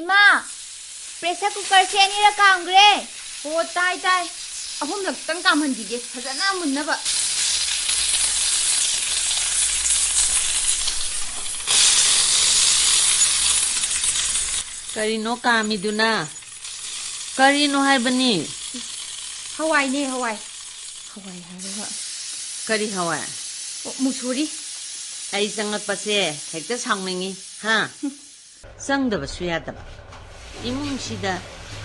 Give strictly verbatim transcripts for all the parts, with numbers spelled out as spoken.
ꯏꯃꯥ, ꯄ꯭ꯔꯦꯁꯔ ꯀꯨꯀꯔꯁꯦ ꯑꯅꯤꯔꯛ ꯀꯥꯝꯈ꯭ꯔꯦ꯫ ꯑꯣ, ꯇꯥꯏ, ꯇꯥꯏ꯫ ꯑꯍꯨꯝꯂꯛꯇꯪ ꯀꯥꯝꯍꯟꯈꯤꯒꯦ, ꯐꯖꯅ ꯃꯨꯟꯅꯕ꯫ ꯀꯔꯤꯅꯣ ꯀꯥꯝꯃꯤꯗꯨꯅ? ꯀꯔꯤꯅꯣ ꯍꯥꯏꯕꯅꯤ? ꯍꯋꯥꯏꯅꯦ, ꯍꯋꯥꯏ꯫ ꯍꯋꯥꯏ ꯍꯥꯏꯔꯒ꯫ ꯀꯔꯤ ꯍꯋꯥꯏ? ꯑꯣ, ꯃꯨꯁꯣꯔꯤ꯫ ꯑꯩ ꯆꯪꯂꯛꯄꯁꯦ ꯍꯦꯛꯇ ꯁꯥꯎꯅꯤꯡꯉꯤ, ꯍꯥ? ꯆꯪꯗꯕꯁꯨ ꯌꯥꯗꯕ꯫ ꯏꯃꯨꯡꯁꯤꯗ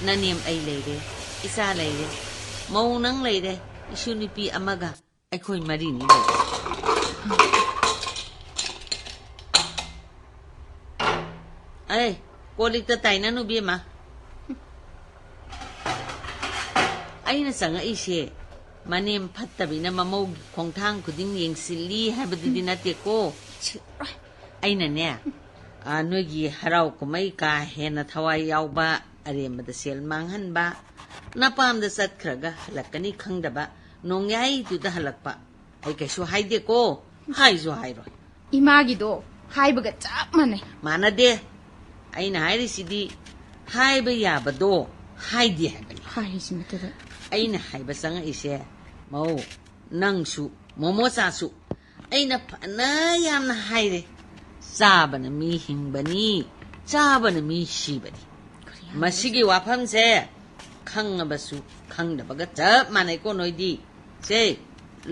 ꯅꯅꯦꯝ ꯑꯩ ꯂꯩꯔꯦ, ꯏꯆꯥ ꯂꯩꯔꯦ, ꯃꯧ ꯅꯪ ꯂꯩꯔꯦ, ꯏꯁꯨ ꯅꯨꯄꯤ ꯑꯃꯒ ꯑꯩꯈꯣꯏ ꯃꯔꯤꯅꯤ ꯂꯩꯔꯦ꯫ ꯑꯦ, ꯀꯣꯜ ꯂꯤꯛꯇ ꯇꯥꯏꯅꯅꯨ, ꯕꯦꯝꯃ꯫ ꯑꯩꯅ ꯆꯪꯉꯛꯏꯁꯦ ꯃꯅꯦꯝ ꯐꯠꯇꯕꯤꯅ ꯃꯃꯧꯒꯤ ꯈꯣꯡꯊꯥꯡ ꯈꯨꯗꯤꯡ ꯌꯦꯡꯁꯤꯜꯂꯤ ꯍꯥꯏꯕꯗꯨꯗꯤ ꯅꯠꯇꯦꯀꯣ꯫ ꯁꯤꯠꯂꯣꯏ꯫ ꯑꯩꯅꯅꯦ, ꯑ, ꯅꯣꯏꯒꯤ ꯍꯔꯥꯎ ꯀꯨꯝꯍꯩ ꯀꯥ ꯍꯦꯟꯅ ꯊꯋꯥꯏ ꯌꯥꯎꯕ, ꯑꯔꯦꯝꯕꯗ ꯁꯦꯜ ꯃꯥꯡꯍꯟꯕ, ꯅꯄꯥꯝꯗ ꯆꯠꯈ꯭ꯔꯒ ꯍꯜꯂꯛꯀꯅꯤ ꯈꯪꯗꯕ, ꯅꯣꯡꯌꯥꯏꯗꯨꯗ ꯍꯜꯂꯛꯄ, ꯑꯩ ꯀꯩꯁꯨ ꯍꯥꯏꯗꯦꯀꯣ, ꯍꯥꯏꯁꯨ ꯍꯥꯏꯔꯣꯏ꯫ ꯏꯃꯥꯒꯤꯗꯣ ꯍꯥꯏꯕꯒ ꯆꯞ ꯃꯥꯟꯅꯩ꯫ ꯃꯥꯟꯅꯗꯦ꯫ ꯑꯩꯅ ꯍꯥꯏꯔꯤꯁꯤꯗꯤ ꯍꯥꯏꯕ ꯌꯥꯕꯗꯣ ꯍꯥꯏꯗꯦ ꯍꯥꯏꯕꯅꯤ꯫ ꯍꯥꯏꯔꯤꯁꯤ ꯅꯠꯇꯗ꯫ ꯑꯩꯅ ꯍꯥꯏꯕ ꯆꯪꯉꯛꯏꯁꯦ, ꯃꯧ, ꯅꯪꯁꯨ, ꯃꯣꯃꯣꯆꯥꯁꯨ, ꯑꯩꯅ ꯐꯅ ꯌꯥꯝꯅ ꯍꯥꯏꯔꯦ, ꯆꯥꯕꯅ ꯃꯤ ꯍꯤꯡꯕꯅꯤ, ꯆꯥꯕꯅ ꯃꯤ ꯁꯤꯕꯅꯤ꯫ ꯀꯔꯤ ꯍꯥꯏꯅꯣ? ꯃꯁꯤꯒꯤ ꯋꯥꯐꯝꯁꯦ ꯈꯪꯉꯕꯁꯨ ꯈꯪꯗꯕꯒ ꯆꯞ ꯃꯥꯟꯅꯩꯀꯣ ꯅꯣꯏꯗꯤ꯫ ꯁꯦ,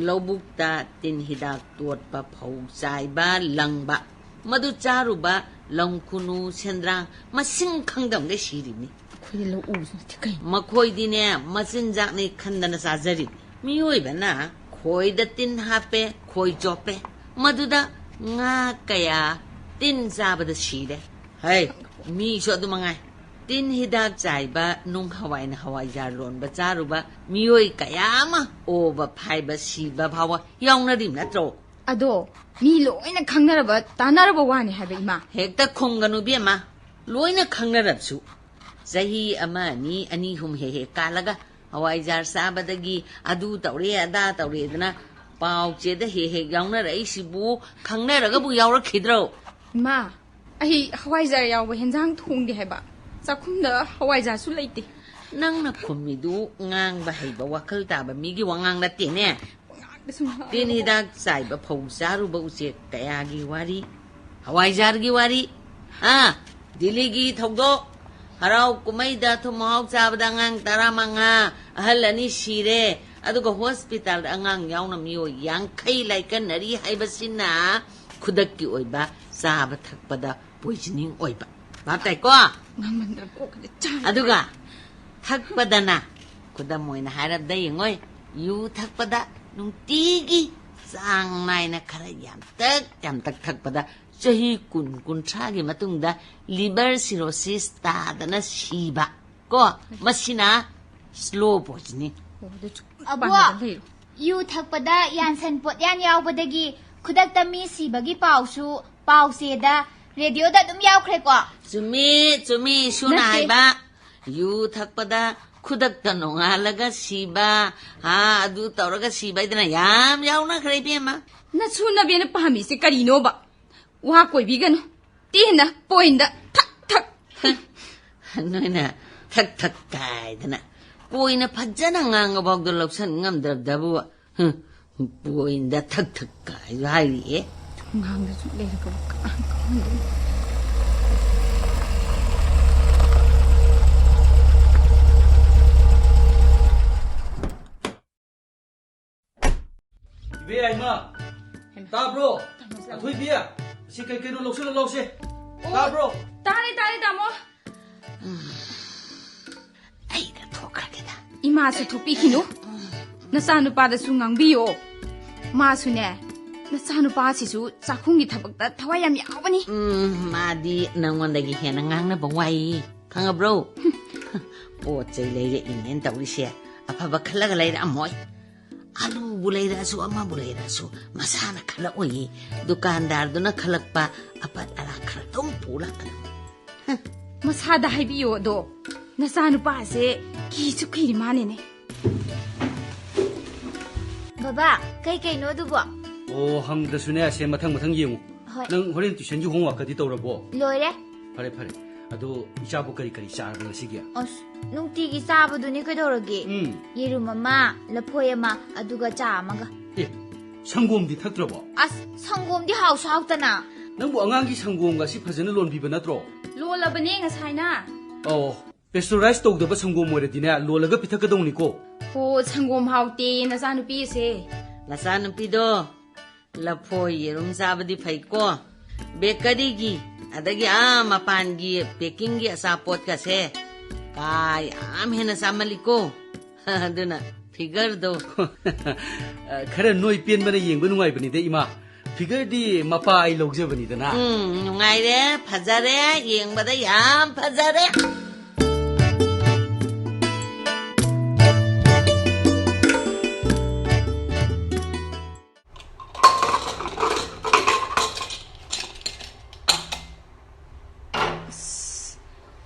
ꯂꯧꯕꯨꯛꯇ ꯇꯤꯟ ꯍꯤꯗꯥꯛ ꯇꯣꯠꯄ ꯐꯧ ꯆꯥꯏꯕ, ꯂꯪꯕ, ꯃꯗꯨ ꯆꯥꯔꯨꯕ ꯂꯝ ꯈꯨꯅꯨ, ꯁꯦꯟꯗ꯭ꯔꯥꯡ ꯃꯁꯤꯡ ꯈꯪꯗꯕꯈꯩ ꯁꯤꯔꯤꯕꯅꯤ꯫ ꯑꯩꯈꯣꯏꯗꯤ ꯂꯧ ꯎꯕꯁꯨ ꯅꯠꯇꯦ ꯀꯩꯅꯣ꯫ ꯃꯈꯣꯏꯗꯤꯅꯦ, ꯃꯆꯤꯟꯖꯥꯛꯅꯤ ꯈꯟꯗꯅ ꯆꯥꯖꯔꯤꯕꯅꯤ꯫ ꯃꯤꯑꯣꯏꯕꯅ ꯈꯣꯏꯗ ꯇꯤꯟ ꯍꯥꯞꯄꯦ, ꯈꯣꯏ ꯆꯣꯞꯄꯦ, ꯃꯗꯨꯗ ꯉꯥ ꯀꯌꯥ ꯇꯤꯟ ꯆꯥꯕꯗ ꯁꯤꯔꯦ꯫ ꯍꯩ, ꯃꯤꯁꯨ ꯑꯗꯨ ꯃꯉꯥꯏ꯫ ꯇꯤꯟ ꯍꯤꯗꯥꯛ ꯆꯥꯏꯕ, ꯅꯨꯡ ꯍꯋꯥꯏꯅ ꯍꯋꯥꯏꯖꯥꯔ ꯂꯣꯟꯕ ꯆꯥꯔꯨꯕ ꯃꯤꯑꯣꯏ ꯀꯌꯥ ꯑꯃ ꯑꯣꯕ ꯐꯥꯏꯕ ꯁꯤꯕ ꯐꯥꯎꯕ ꯌꯥꯎꯅꯔꯤꯕ ꯅꯠꯇ꯭ꯔꯣ? ꯑꯗꯣ ꯃꯤ ꯂꯣꯏꯅ ꯈꯪꯅꯔꯕ, ꯇꯥꯟꯅꯔꯕ ꯋꯥꯅꯤ ꯍꯥꯏꯕ, ꯏꯃꯥ꯫ ꯍꯦꯛꯇ ꯈꯨꯝꯒꯅꯨ, ꯏꯕꯦꯝꯃ꯫ ꯂꯣꯏꯅ ꯈꯪꯅꯔꯕꯁꯨ, ꯆꯍꯤ ꯑꯃ, ꯑꯅꯤ, ꯑꯅꯤ, ꯑꯍꯨꯝ ꯍꯦꯛ ꯍꯦꯛ ꯀꯥꯜꯂꯒ ꯍꯋꯥꯏꯖꯥꯔ ꯆꯥꯕꯗꯒꯤ ꯑꯗꯨ ꯇꯧꯔꯦ, ꯑꯗꯥ ꯇꯧꯔꯦꯗꯅ ꯄꯥꯎ ꯆꯦꯗ ꯍꯦꯛ ꯍꯦꯛ ꯌꯥꯎꯅꯔꯛꯏꯁꯤꯕꯨ ꯈꯪꯅꯔꯒꯕꯨ ꯌꯥꯎꯔꯛꯈꯤꯗ꯭ꯔꯣ? ꯏꯃꯥ, ꯑꯩ ꯍꯋꯥꯏꯖꯥꯔ ꯌꯥꯎꯕ ꯍꯦꯟꯖꯥꯡ ꯊꯣꯡꯗꯦ ꯍꯥꯏꯕ꯫ ꯆꯥꯛꯈꯨꯝꯗ ꯍꯋꯥꯏꯖꯥꯔꯁꯨ ꯂꯩꯇꯦ꯫ ꯅꯪꯅ ꯈꯨꯝꯃꯤꯗꯨ ꯉꯥꯡꯕ ꯍꯩꯕ, ꯋꯥꯈꯜ ꯇꯥꯕ ꯃꯤꯒꯤ ꯋꯥꯉꯥꯡ ꯅꯠꯇꯦꯅꯦ꯫ ꯄꯉꯥꯡꯗ ꯁꯨꯝ ꯉꯥꯡ- ꯇꯤꯟ ꯍꯤꯗꯥꯛ ꯆꯥꯏꯕ ꯐꯧ ꯆꯥꯔꯨꯕ ꯎꯆꯦꯛ ꯀꯌꯥꯒꯤ ꯋꯥꯔꯤ, ꯍꯋꯥꯏꯖꯥꯔꯒꯤ ꯋꯥꯔꯤ꯫ ꯑꯥ, ꯗꯤꯜꯂꯤꯒꯤ ꯊꯧꯗꯣꯛ, ꯍꯔꯥꯎ ꯀꯨꯝꯍꯩꯗ ꯊꯨꯝ ꯃꯍꯥꯎ ꯆꯥꯕꯗ ꯑꯉꯥꯡ ꯇꯔꯥꯃꯉꯥ, ꯑꯍꯜ ꯑꯅꯤ ꯁꯤꯔꯦ, ꯑꯗꯨꯒ ꯍꯣꯁꯄꯤꯇꯥꯜꯗ ꯑꯉꯥꯡ ꯌꯥꯎꯅ ꯃꯤꯑꯣꯏ ꯌꯥꯡꯈꯩ ꯂꯥꯏꯀꯠꯅꯔꯤ ꯍꯥꯏꯕꯁꯤꯅ ꯈꯨꯗꯛꯀꯤ ꯑꯣꯏꯕ ꯆꯥꯕ ꯊꯛꯄꯗ ꯄꯣꯏꯖꯅꯤꯡ ꯑꯣꯏꯕ꯫ ꯚꯥꯞ ꯇꯥꯏꯀꯣ? ꯉꯥꯡꯃꯟꯗꯅ ꯀꯣꯛꯀꯁꯦ ꯆꯥꯏ꯫ ꯑꯗꯨꯒ ꯊꯛꯄꯗꯅ, ꯈꯨꯗꯝ ꯑꯣꯏꯅ ꯍꯥꯏꯔꯕꯗ ꯌꯦꯡꯉꯣꯏ, ꯌꯨ ꯊꯛꯄꯗ ꯅꯨꯡꯇꯤꯒꯤ ꯆꯥꯡ ꯅꯥꯏꯅ ꯈꯔ ꯌꯥꯝꯇꯛ ꯌꯥꯝꯇꯛ ꯊꯛꯄꯗ ꯆꯍꯤ ꯀꯨꯟ, ꯀꯨꯟꯊ꯭ꯔꯥꯒꯤ ꯃꯇꯨꯡꯗ ꯂꯤꯚꯔ ꯁꯤꯔꯣꯁꯤꯁ ꯇꯥꯗꯅ ꯁꯤꯕ꯫ ꯀꯣ, ꯃꯁꯤꯅ ꯁ꯭ꯂꯣ ꯄꯣꯏꯖꯅꯤꯡ꯫ ꯑꯣ, ꯑꯗꯨ ꯆꯨꯝ ꯑꯕꯣ, ꯄꯥꯟꯅꯗ ꯂꯩꯔꯣ꯫ ꯌꯨ ꯊꯛꯄꯗ ꯌꯥꯟꯁꯟ ꯄꯣꯠꯌꯥꯟ ꯌꯥꯎꯕꯗꯒꯤ ꯈꯨꯗꯛꯇ ꯃꯤ ꯁꯤꯕꯒꯤ ꯄꯥꯎꯁꯨ ꯄꯥꯎꯆꯦꯗ, ꯔꯦꯗꯤꯑꯣꯗ ꯑꯗꯨꯝ ꯌꯥꯎꯈ꯭ꯔꯦꯀꯣ? ꯆꯨꯝꯃꯤ, ꯆꯨꯝꯃꯤ, ꯏꯁꯨꯅ ꯅꯠꯇꯦ꯫ ꯍꯥꯏꯕ꯫ ꯌꯨ ꯊꯛꯄꯗ ꯈꯨꯗꯛꯇ ꯅꯣꯡꯉꯥꯜꯂꯒ ꯁꯤꯕ, ꯍꯥ, ꯑꯗꯨ ꯇꯧꯔꯒ ꯁꯤꯕ ꯍꯥꯏꯗꯅ ꯌꯥꯝ ꯌꯥꯎꯅꯈ꯭ꯔꯦ, ꯏꯕꯦꯝꯃ꯫ ꯅꯁꯨ ꯅꯕꯦꯅ ꯄꯥꯝꯃꯤꯁꯦ ꯀꯔꯤꯅꯣꯕ? ꯋꯥ ꯀꯣꯏꯕꯤꯒꯅꯨ꯫ ꯇꯦꯟꯅ, ꯄꯣꯏꯟꯗ, ꯊꯛ ꯊꯛ꯫ ꯅꯣꯏꯅ ꯊꯛ ꯊꯛ ꯀꯥꯏꯗꯅ꯫ ꯄꯣꯏꯅ ꯐꯖꯅ ꯉꯥꯡꯉꯐꯥꯎꯗ ꯂꯧꯁꯟ ꯉꯝꯗ꯭ꯔꯕꯗꯕꯨ꯫ ꯍꯨꯝ, ꯄꯣꯏꯟꯗ ꯊꯛ ꯊꯛ ꯀꯥꯏꯁꯨ ꯍꯥꯏꯔꯤꯌꯦ꯫ ꯉꯥꯡꯗꯁꯨ ꯂꯩꯔꯒ ꯀꯃꯥꯏ ꯀꯃꯥꯏꯅ ꯏꯕꯦ ꯌꯥꯏꯃ, ꯍꯩꯃꯥ꯫ ꯇꯥꯕ꯭ꯔꯣ? ꯇꯥꯃꯣ ꯆꯪꯉꯛꯑꯣ꯫ ꯑꯊꯣꯏꯕꯤ, ꯁꯤ ꯀꯩ ꯀꯩꯅꯣ ꯂꯧꯁꯤꯜꯂ ꯂꯥꯎꯁꯦ꯫ ꯑꯣ, ꯇꯥꯕ꯭ꯔꯣ? ꯇꯥꯔꯦ, ꯇꯥꯔꯦ, ꯇꯥꯃꯣ꯫ ꯑꯩꯒ ꯊꯣꯛꯈ꯭ꯔꯒꯦꯗ꯫ ꯏꯃꯥꯁꯨ ꯊꯣꯛꯄꯤꯈꯤꯅꯨ꯫ ꯅꯆꯥꯅꯨꯄꯥꯗꯁꯨ ꯉꯥꯡꯕꯤꯌꯣ꯫ ꯃꯥꯁꯨꯅꯦ, ꯅꯆꯥꯅꯨꯄꯥꯁꯤꯁꯨ ꯆꯥꯛꯈꯨꯝꯒꯤ ꯊꯕꯛꯇ ꯊꯋꯥꯏ ꯌꯥꯝ ꯌꯥꯎꯕꯅꯤ꯫ ꯎꯝ, ꯃꯥꯗꯤ ꯅꯪꯉꯣꯟꯗꯒꯤ ꯍꯦꯟꯅ ꯉꯥꯡꯅꯕ ꯋꯥꯏ꯫ ꯈꯪꯉꯕ꯭ꯔꯣ? ꯄꯣꯠ ꯆꯩ ꯂꯩꯔꯛꯏꯅꯦꯅ ꯇꯧꯔꯤꯁꯦ ꯑꯐꯕ ꯈꯜꯂꯒ ꯂꯩꯔꯛꯑꯝꯃꯣꯏ꯫ ꯑꯂꯨꯕꯨ ꯂꯩꯔꯛꯑꯁꯨ, ꯑꯃꯕꯨ ꯂꯩꯔꯛꯑꯁꯨ, ꯃꯁꯥꯅ ꯈꯜꯂꯛꯑꯣꯏꯌꯦ꯫ ꯗꯨꯀꯥꯟꯗꯥꯔꯗꯨꯅ ꯈꯜꯂꯛꯄ ꯑꯄꯠ ꯑꯔꯥꯛ ꯈꯔ ꯑꯗꯨꯝ ꯄꯨꯔꯛꯀꯅꯤ꯫ ꯃꯁꯥꯗ ꯍꯥꯏꯕꯤꯌꯣ ꯑꯗꯣ꯫ ꯅꯆꯥꯅꯨꯄꯥꯁꯦ ꯀꯤꯁꯨ ꯀꯤꯔꯤ ꯃꯥꯅꯦꯅꯦ꯫ ꯕꯕꯥ, ꯀꯩ ꯀꯩꯅꯣ ꯑꯗꯨꯕꯣ? ꯑꯣ, ꯍꯪꯗ꯭ꯔꯁꯨꯅꯦ, ꯁꯦ ꯃꯊꯪ ꯃꯊꯪ ꯌꯦꯡꯉꯨ꯫ ꯍꯣꯏ꯫ ꯅꯪ ꯍꯣꯔꯦꯟ tuitionꯒꯤ homeworkꯀꯗꯤ ꯇꯧꯔꯕꯣ? ꯂꯣꯏꯔꯦ꯫ ꯐꯔꯦ, ꯐꯔꯦ꯫ ꯑꯗꯣ ꯏꯆꯥꯕꯨ ꯀꯔꯤ ꯀꯔꯤ ꯆꯥꯔꯕ ꯉꯁꯤꯒꯤ? ꯑꯁ, ꯅꯨꯡꯇꯤꯒꯤ ꯆꯥꯕꯗꯨꯅꯤ ꯀꯩꯗꯧꯔꯒꯦ? ꯎꯝ꯫ ꯌꯦꯔꯨꯝ ꯑꯃ, ꯂꯐꯣꯏ ꯑꯃ, ꯑꯗꯨꯒ ꯆꯥ ꯑꯃꯒ꯫ ꯑꯦ, ꯁꯪꯒꯣꯝꯗꯤ ꯊꯛꯇ꯭ꯔꯕꯣ? ꯑꯁ, ꯁꯪꯒꯣꯝꯗꯤ ꯍꯥꯎꯁꯨ ꯍꯥꯎꯇꯅ꯫ ꯅꯪꯕꯨ ꯑꯉꯥꯡꯒꯤ ꯁꯪꯒꯣꯝꯒꯁꯤ ꯐꯖꯅ ꯂꯣꯟꯕꯤꯕ ꯅꯠꯇ꯭ꯔꯣ? ꯂꯣꯜꯂꯕꯅꯦ ꯉꯁꯥꯏꯅ꯫ ꯑꯣ, pasteurize ꯇꯧꯗꯕ ꯁꯪꯒꯣꯝ ꯑꯣꯏꯔꯗꯤꯅꯦ, ꯂꯣꯜꯂꯒ ꯄꯤꯊꯛꯀꯗꯧꯅꯤꯀꯣ꯫ ꯍꯣ, ꯁꯪꯒꯣꯝ ꯍꯥꯎꯇꯦ ꯅꯆꯥꯅꯨꯄꯤꯁꯦ꯫ ꯅꯆꯥꯅꯨꯄꯤꯗꯣ ꯂꯐꯣꯏ ꯌꯦꯔꯨꯝ ꯆꯥꯕꯗꯤ ꯐꯩꯀꯣ꯫ Bakeryꯒꯤ, ꯑꯗꯒꯤ ꯑꯥ ꯃꯄꯥꯟꯒꯤ packingꯒꯤ ꯑꯆꯥꯄꯣꯠꯀꯁꯦ ꯀꯥ ꯌꯥꯝ ꯍꯦꯟꯅ ꯆꯥꯃꯜꯂꯤꯀꯣ꯫ ꯑꯗꯨꯅ figureꯗꯣ꯫ ꯈꯔ ꯅꯣꯏ ꯄꯦꯟꯕꯅ ꯌꯦꯡꯕ ꯅꯨꯡꯉꯥꯏꯕꯅꯤꯗ, ꯏꯃꯥ꯫ Figureꯗꯤ ꯃꯄꯥ ꯑꯩ ꯂꯧꯖꯕꯅꯤꯗꯅ꯫ ꯎꯝ, ꯅꯨꯡꯉꯥꯏꯔꯦ, ꯐꯖꯔꯦ, ꯌꯦꯡꯕꯗ ꯌꯥꯝ ꯐꯖꯔꯦ꯫ ꯑꯁ,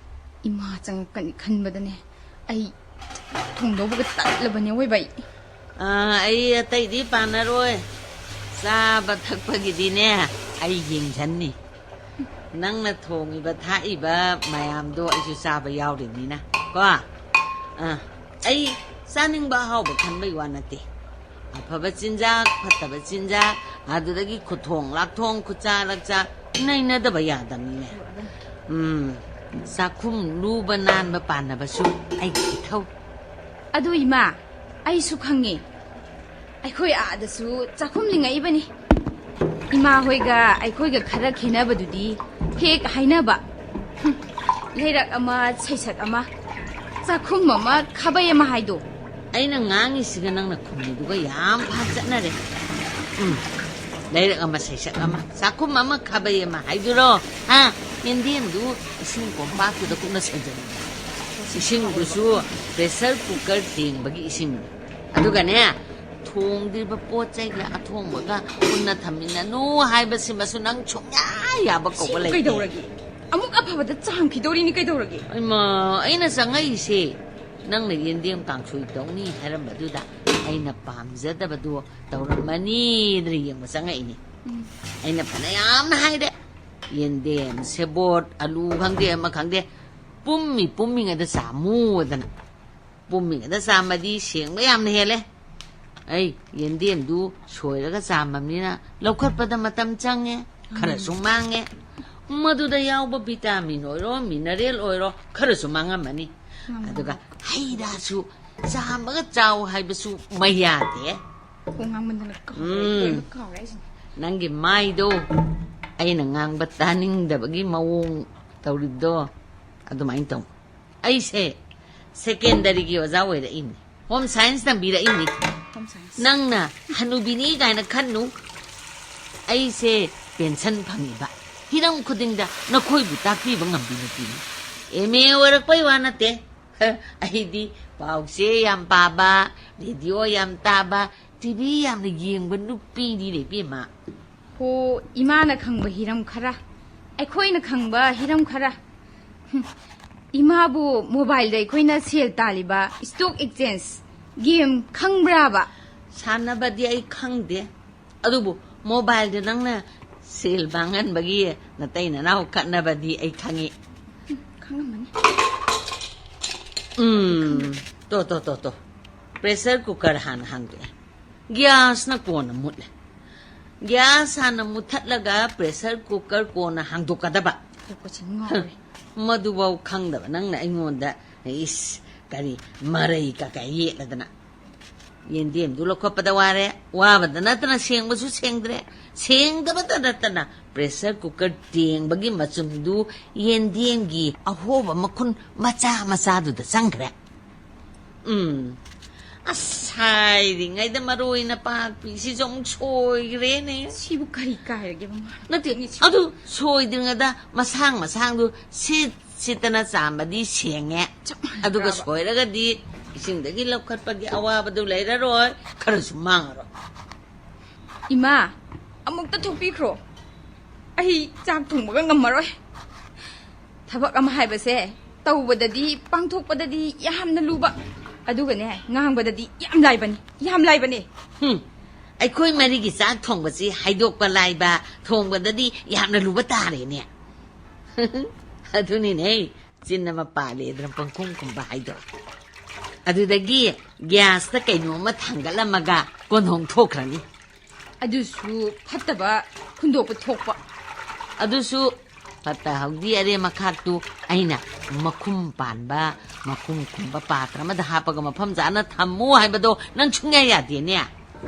ꯏꯃꯥ ꯆꯪꯉꯛꯀꯅꯤ ꯈꯟꯕꯗꯅꯦ ꯑꯩ ꯊꯣꯡꯗꯧꯕꯒ ꯇꯠꯂꯕꯅꯦ, ꯑꯋꯣꯏꯕ ꯑꯩ꯫ ꯑꯥ, ꯑꯩ ꯑꯇꯩꯗꯤ ꯄꯥꯟꯅꯔꯣꯏ꯫ ꯆꯥꯕ ꯊꯛꯄꯒꯤꯗꯤꯅꯦ ꯑꯩ ꯌꯦꯡꯁꯟꯅꯤ꯫ ꯅꯪꯅ ꯊꯣꯡꯉꯤꯕ ꯊꯥꯛꯏꯕ ꯃꯌꯥꯝꯗꯣ ꯑꯩꯁꯨ ꯆꯥꯕ ꯌꯥꯎꯔꯤꯅꯤꯅ ꯀꯣ꯫ ꯑꯥ, ꯑꯩ ꯆꯥꯅꯤꯡꯕ ꯑꯍꯥꯎꯕ ꯈꯟꯕꯩ ꯋꯥ ꯅꯠꯇꯦ꯫ ꯑꯐꯕ ꯆꯤꯟꯖꯥꯛ, ꯐꯠꯇꯕ ꯆꯤꯟꯖꯥꯛ, ꯑꯗꯨꯗꯒꯤ ꯈꯨꯊꯣꯡ ꯂꯥꯛꯊꯣꯡ, ꯈꯨꯠꯆꯥ ꯂꯛꯆꯥ ꯅꯩꯅꯗꯕ ꯌꯥꯗꯕꯅꯤꯅꯦ꯫ ꯎꯝ, ꯆꯥꯛꯈꯨꯝ ꯂꯨꯕ ꯅꯥꯟꯕ ꯄꯥꯟꯅꯕꯁꯨ ꯑꯩꯒꯤ ꯏꯊꯧ꯫ ꯑꯗꯨ ꯏꯃꯥ, ꯑꯩꯁꯨ ꯈꯪꯉꯦ꯫ ꯑꯩꯈꯣꯏ ꯑꯥꯗꯁꯨ ꯆꯥꯛꯈꯨꯝ ꯂꯤꯡꯉꯛꯏꯕꯅꯤ꯫ ꯏꯃꯥ ꯍꯣꯏꯒ ꯑꯩꯈꯣꯏꯒ ꯈꯔ ꯈꯦꯠꯅꯕꯗꯨꯗꯤ ꯍꯦꯛ ꯍꯥꯏꯅꯕ꯫ ꯍꯨꯝ, ꯂꯩꯔꯛ ꯑꯃ ꯁꯩꯁꯛ ꯑꯃ, ꯆꯥꯛꯈꯨꯝ ꯑꯃ ꯈꯥꯕꯩ ꯑꯃ ꯍꯥꯏꯗꯣ꯫ ꯑꯩꯅ ꯉꯥꯡꯉꯤꯁꯤꯒ ꯅꯪꯅ ꯈꯨꯝꯃꯤꯗꯨꯒ ꯌꯥꯝ ꯐꯥ ꯆꯠꯅꯔꯦ꯫ ꯎꯝ, ꯂꯩꯔꯛ ꯑꯃ ꯁꯩꯁꯛ ꯑꯃ, ꯆꯥꯛꯈꯨꯝ ꯑꯃ ꯈꯥꯕꯩ ꯑꯃ ꯍꯥꯏꯗꯨꯔꯣ? ꯍꯥ? ꯌꯦꯟꯗꯦꯝꯗꯨ ꯏꯁꯤꯡ ꯀꯣꯝꯄꯥꯛꯇꯨꯗ ꯀꯨꯞꯅ ꯁꯧꯖꯜꯂꯨ꯫ ꯏꯁꯤꯡꯗꯨꯁꯨ pressure cooker ꯊꯦꯡꯕꯒꯤ ꯏꯁꯤꯡꯅꯤ꯫ ꯑꯗꯨꯒꯅꯦ, ꯊꯣꯡꯗ꯭ꯔꯤꯕ ꯄꯣꯠ ꯆꯩꯒ ꯑꯊꯣꯡꯕꯒ ꯄꯨꯟꯅ ꯊꯝꯃꯤꯟꯅꯅꯨ ꯍꯥꯏꯕꯁꯤꯃꯁꯨ ꯅꯪ ꯁꯨꯡꯌꯥ ꯌꯥꯕ ꯀꯧꯕ ꯁꯤꯕꯨ ꯂꯩꯇꯦ꯫ ꯀꯩꯗꯧꯔꯒꯦ? ꯑꯃꯨꯛ ꯑꯐꯕꯗ ꯆꯥꯝꯈꯤꯗꯧꯔꯤꯅꯤ ꯀꯩꯗꯧꯔꯒꯦ? ꯏꯃꯥ, ꯑꯩꯅ ꯆꯪꯉꯛꯏꯁꯦ ꯅꯪꯅ ꯌꯦꯟꯗꯦꯝ ꯀꯥꯡꯁꯣꯏ ꯇꯧꯅꯤ ꯍꯥꯏꯔꯝꯕꯗꯨꯗ ꯑꯩꯅ ꯄꯥꯝꯖꯗꯕꯗꯣ ꯇꯧꯔꯝꯃꯅꯤꯗꯅ ꯌꯦꯡꯕ ꯆꯪꯉꯛꯏꯅꯤ꯫ ꯑꯩꯅ ꯐꯅ ꯌꯥꯝꯅ ꯍꯥꯏꯔꯦ, ꯌꯦꯟꯗꯦꯝ, ꯁꯦꯕꯣꯠ, ꯑꯂꯨ ꯈꯪꯗꯦ, ꯑꯃ ꯈꯪꯗꯦ, ꯄꯨꯝꯃꯤ ꯄꯨꯝꯃꯤꯉꯩꯗ ꯆꯥꯃꯨꯗꯅ꯫ ꯄꯨꯝꯃꯤꯉꯩꯗ ꯆꯥꯝꯕꯗꯤ ꯁꯦꯡꯕ ꯌꯥꯝꯅ ꯍꯦꯜꯂꯦ꯫ ꯑꯩ ꯌꯦꯟꯗꯦꯝꯗꯨ ꯁꯣꯏꯔꯒ ꯆꯥꯝꯕꯅꯤꯅ ꯂꯧꯈꯠꯄꯗ ꯃꯇꯝ ꯆꯪꯉꯦ, ꯈꯔꯁꯨ ꯃꯥꯡꯉꯦ꯫ ꯃꯗꯨꯗ ꯌꯥꯎꯕ ꯚꯤꯇꯥꯃꯤꯟ ꯑꯣꯏꯔꯣ, ꯃꯤꯅꯔꯦꯜ ꯑꯣꯏꯔꯣ, ꯈꯔꯁꯨ ꯃꯥꯡꯉꯝꯃꯅꯤ꯫ ꯃꯥꯡꯉꯝꯃꯅꯤ꯫ ꯑꯗꯨꯒ ꯍꯩ ꯔꯥꯁꯨ ꯆꯥꯝꯃꯒ ꯆꯥꯎ ꯍꯥꯏꯕꯁꯨ ꯃꯩ ꯌꯥꯗꯦ꯫ ꯀꯣꯛ ꯉꯥꯡꯃꯟꯗꯅ ꯀꯥꯎꯔꯦ, ꯎꯝ꯫ ꯂꯣꯏꯅ ꯀꯥꯎꯔꯦ ꯑꯩꯁꯤꯅꯦ꯫ ꯅꯪꯒꯤ ꯃꯥꯏꯗꯣ ꯑꯩꯅ ꯉꯥꯡꯕ ꯇꯥꯅꯤꯡꯗꯕꯒꯤ ꯃꯑꯣꯡ ꯇꯧꯔꯤꯕꯗꯣ ꯑꯗꯨꯃꯥꯏꯅ ꯇꯧ꯫ ꯑꯩꯁꯦ ꯁꯦꯀꯦꯟꯗꯔꯤꯒꯤ ꯑꯣꯖꯥ ꯑꯣꯏꯔꯛꯏꯅꯤ, ꯍꯣꯝ ꯁꯥꯏꯟꯁ ꯇꯝꯕꯤꯔꯛꯏꯅꯤ꯫ Home science. ꯅꯪꯅ ꯍꯅꯨꯕꯤꯅꯤ ꯀꯥꯏꯅ ꯈꯟꯅꯨ꯫ ꯑꯩꯁꯦ ꯄꯦꯟꯁꯟ ꯐꯪꯉꯤꯕ, ꯍꯤꯔꯝ ꯈꯨꯗꯤꯡꯗ ꯅꯈꯣꯏꯕꯨ ꯇꯥꯛꯄꯤꯕ ꯉꯝꯕꯤ ꯅꯨꯄꯤꯅꯤ꯫ ꯑꯦꯝ ꯑꯦ ꯑꯣꯏꯔꯛꯄꯩ ꯋꯥ ꯅꯠꯇꯦ, ꯑꯩꯗꯤ ꯄꯥꯎꯆꯦ ꯌꯥꯝ ꯄꯥꯕ, ꯔꯦꯗꯤꯑꯣ ꯌꯥꯝ ꯇꯥꯕ, ꯇꯤ ꯚꯤ ꯌꯥꯝꯅ ꯌꯦꯡꯕ ꯅꯨꯄꯤꯅꯤꯅꯦ ꯏꯕꯦꯝꯃ꯫ ꯍꯣ, ꯏꯃꯥꯅ ꯈꯪꯕ ꯍꯤꯔꯝ ꯈꯔ, ꯑꯩꯈꯣꯏꯅ ꯈꯪꯕ ꯍꯤꯔꯝ ꯈꯔ꯫ ꯍꯨꯝ, ꯏꯃꯥꯕꯨ ꯃꯣꯕꯥꯏꯜꯗ ꯑꯩꯈꯣꯏꯅ ꯁꯦꯜ ꯇꯥꯜꯂꯤꯕ ꯁ꯭ꯇꯣꯛ ꯑꯦꯛꯆꯦꯟꯖ ꯒꯦꯝ ꯈꯪꯕ꯭ꯔꯥꯕ? ꯁꯥꯟꯅꯕꯗꯤ ꯑꯩ ꯈꯪꯗꯦ, ꯑꯗꯨꯕꯨ ꯃꯣꯕꯥꯏꯜꯗ ꯅꯪꯅ ꯁꯦꯜ ꯃꯥꯡꯍꯟꯕꯒꯤ ꯅꯇꯩ ꯅꯅꯥꯎ ꯈꯠꯅꯕꯗꯤ ꯑꯩ ꯈꯪꯉꯤ꯫ ꯎꯝ, ꯈꯪꯉꯝꯃꯅꯤ꯫ ꯎꯝ, ꯇꯣ, ꯇꯣ, ꯇꯣ, ꯇꯣ꯫ ꯄ꯭ꯔꯦꯁꯔ ꯀꯨꯀꯔ ꯍꯥꯟꯅ ꯍꯥꯡꯗꯣꯛꯑꯦ꯫ ꯒ꯭ꯌꯥꯁꯅ ꯀꯣꯟꯅ ꯃꯨꯠꯂꯦ꯫ ꯒ꯭ꯌꯥꯁ ꯍꯥꯟꯅ ꯃꯨꯠꯊꯠꯂꯒ ꯄ꯭ꯔꯦꯁꯔ ꯀꯨꯀꯔ ꯀꯣꯟꯅ ꯍꯥꯡꯗꯣꯛꯀꯗꯕ꯫ ꯑꯩ ꯀꯣꯏꯁꯟ ꯉꯥꯎꯔꯦ꯫ ꯃꯗꯨꯐꯥꯎ ꯈꯪꯗꯕ ꯅꯪꯅ ꯑꯩꯉꯣꯟꯗ, ꯏꯁ, ꯀꯔꯤ ꯃꯔꯩ ꯀꯀꯥ ꯌꯦꯠꯂꯗꯅ꯫ ꯌꯦꯟꯗꯦꯝꯗꯨ ꯂꯧꯈꯠꯄꯗ ꯋꯥꯔꯦ, ꯋꯥꯕꯗ ꯅꯠꯇꯅ ꯁꯦꯡꯕꯁꯨ ꯁꯦꯡꯗ꯭ꯔꯦ, ꯁꯦꯡꯗꯕꯇ ꯅꯠꯇꯅ ꯄ꯭ꯔꯦꯁꯔ ꯀꯨꯀꯔ ꯇꯦꯡꯕꯒꯤ ꯃꯆꯨꯝꯗꯨ ꯌꯦꯟꯗꯦꯝꯒꯤ ꯑꯍꯣꯕ ꯃꯈꯨꯟ ꯃꯆꯥ ꯃꯆꯥꯗꯨꯗ ꯆꯪꯈ꯭ꯔꯦ꯫ ꯎꯝ꯫ ꯑꯁ, ꯍꯥꯏꯔꯤꯉꯩꯗ ꯃꯔꯣꯏ ꯅꯄꯥꯛꯄꯤꯁꯤꯁꯨ ꯑꯃꯨꯛ ꯁꯣꯏꯈ꯭ꯔꯦꯅꯦ꯫ ꯁꯤꯕꯨ ꯀꯔꯤ ꯀꯥꯏꯔꯒꯦ, ꯃꯃꯥ? ꯅꯠꯇꯦ, ꯁꯤ ꯑꯗꯨ ꯁꯣꯏꯗ꯭ꯔꯤꯉꯩꯗ ꯃꯁꯥꯡ ꯃꯁꯥꯡꯗꯨ ꯁꯤꯠ ꯁꯤꯠꯇꯅ ꯆꯥꯝꯕꯗꯤ ꯁꯦꯡꯉꯦ꯫ ꯆꯞ ꯃꯥꯟꯅꯗ꯭ꯔꯕ? ꯑꯗꯨꯒ ꯁꯣꯏꯔꯒꯗꯤ ꯏꯁꯤꯡꯗꯒꯤ ꯂꯧꯈꯠꯄꯒꯤ ꯑꯋꯥꯕꯗꯨ ꯂꯩꯔꯔꯣꯏ, ꯈꯔꯁꯨ ꯃꯥꯡꯉꯔꯣꯏ꯫ ꯏꯃꯥ, ꯑꯃꯨꯛꯇ ꯊꯣꯛꯄꯤꯈ꯭ꯔꯣ꯫ ꯑꯩ ꯆꯥꯛ ꯊꯣꯡꯕꯒ ꯉꯝꯃꯔꯣꯏ꯫ ꯊꯕꯛ ꯑꯃ ꯍꯥꯏꯕꯁꯦ ꯇꯧꯕꯗꯗꯤ, ꯄꯥꯡꯊꯣꯛꯄꯗꯗꯤ ꯌꯥꯝꯅ ꯂꯨꯕ, ꯑꯗꯨꯒꯅꯦ, ꯉꯥꯡꯕꯗꯗꯤ ꯌꯥꯝ ꯂꯥꯏꯕꯅꯤ, ꯌꯥꯝ ꯂꯥꯏꯕꯅꯦ꯫ ꯍꯨꯝ, ꯑꯩꯈꯣꯏ ꯃꯔꯤꯒꯤ ꯆꯥꯛ ꯊꯣꯡꯕꯁꯤ ꯍꯥꯏꯗꯣꯛꯄ ꯂꯥꯏꯕ, ꯊꯣꯡꯕꯗꯗꯤ ꯌꯥꯝꯅ ꯂꯨꯕ ꯇꯥꯔꯦꯅꯦ꯫ ꯑꯗꯨꯅꯤꯅꯦ, ꯆꯤꯟ ꯑꯃ ꯄꯥꯜꯂꯦꯗꯅ ꯄꯪꯈꯨꯝ ꯈꯨꯝꯕ ꯍꯥꯏꯗꯣ꯫ ꯑꯗꯨꯗꯒꯤ ꯒ꯭ꯌꯥꯁꯇ ꯀꯩꯅꯣꯝꯃ ꯊꯥꯡꯒꯠꯂꯝꯃꯒ ꯀꯣꯟꯊꯣꯡ ꯊꯣꯛꯈ꯭ꯔꯅꯤ꯫ ꯑꯗꯨꯁꯨ ꯐꯠꯇꯕ ꯍꯨꯟꯗꯣꯛꯄ ꯊꯣꯛꯄ꯫ ꯑꯗꯨꯁꯨ ꯐꯠꯇ ꯍꯥꯎꯗꯤ ꯑꯔꯦꯝ ꯑꯈꯥꯛꯇꯨ ꯑꯩꯅ ꯃꯈꯨꯝ ꯄꯥꯟꯕ, ꯃꯈꯨꯝ ꯈꯨꯝꯕ ꯄꯥꯇ꯭ꯔ ꯑꯃꯗ ꯍꯥꯞꯄꯒ ꯃꯐꯝ ꯆꯥꯅ ꯊꯝꯃꯨ ꯍꯥꯏꯕꯗꯣ ꯅꯪ ꯁꯨꯡꯌꯥ ꯌꯥꯗꯦꯅꯦ꯫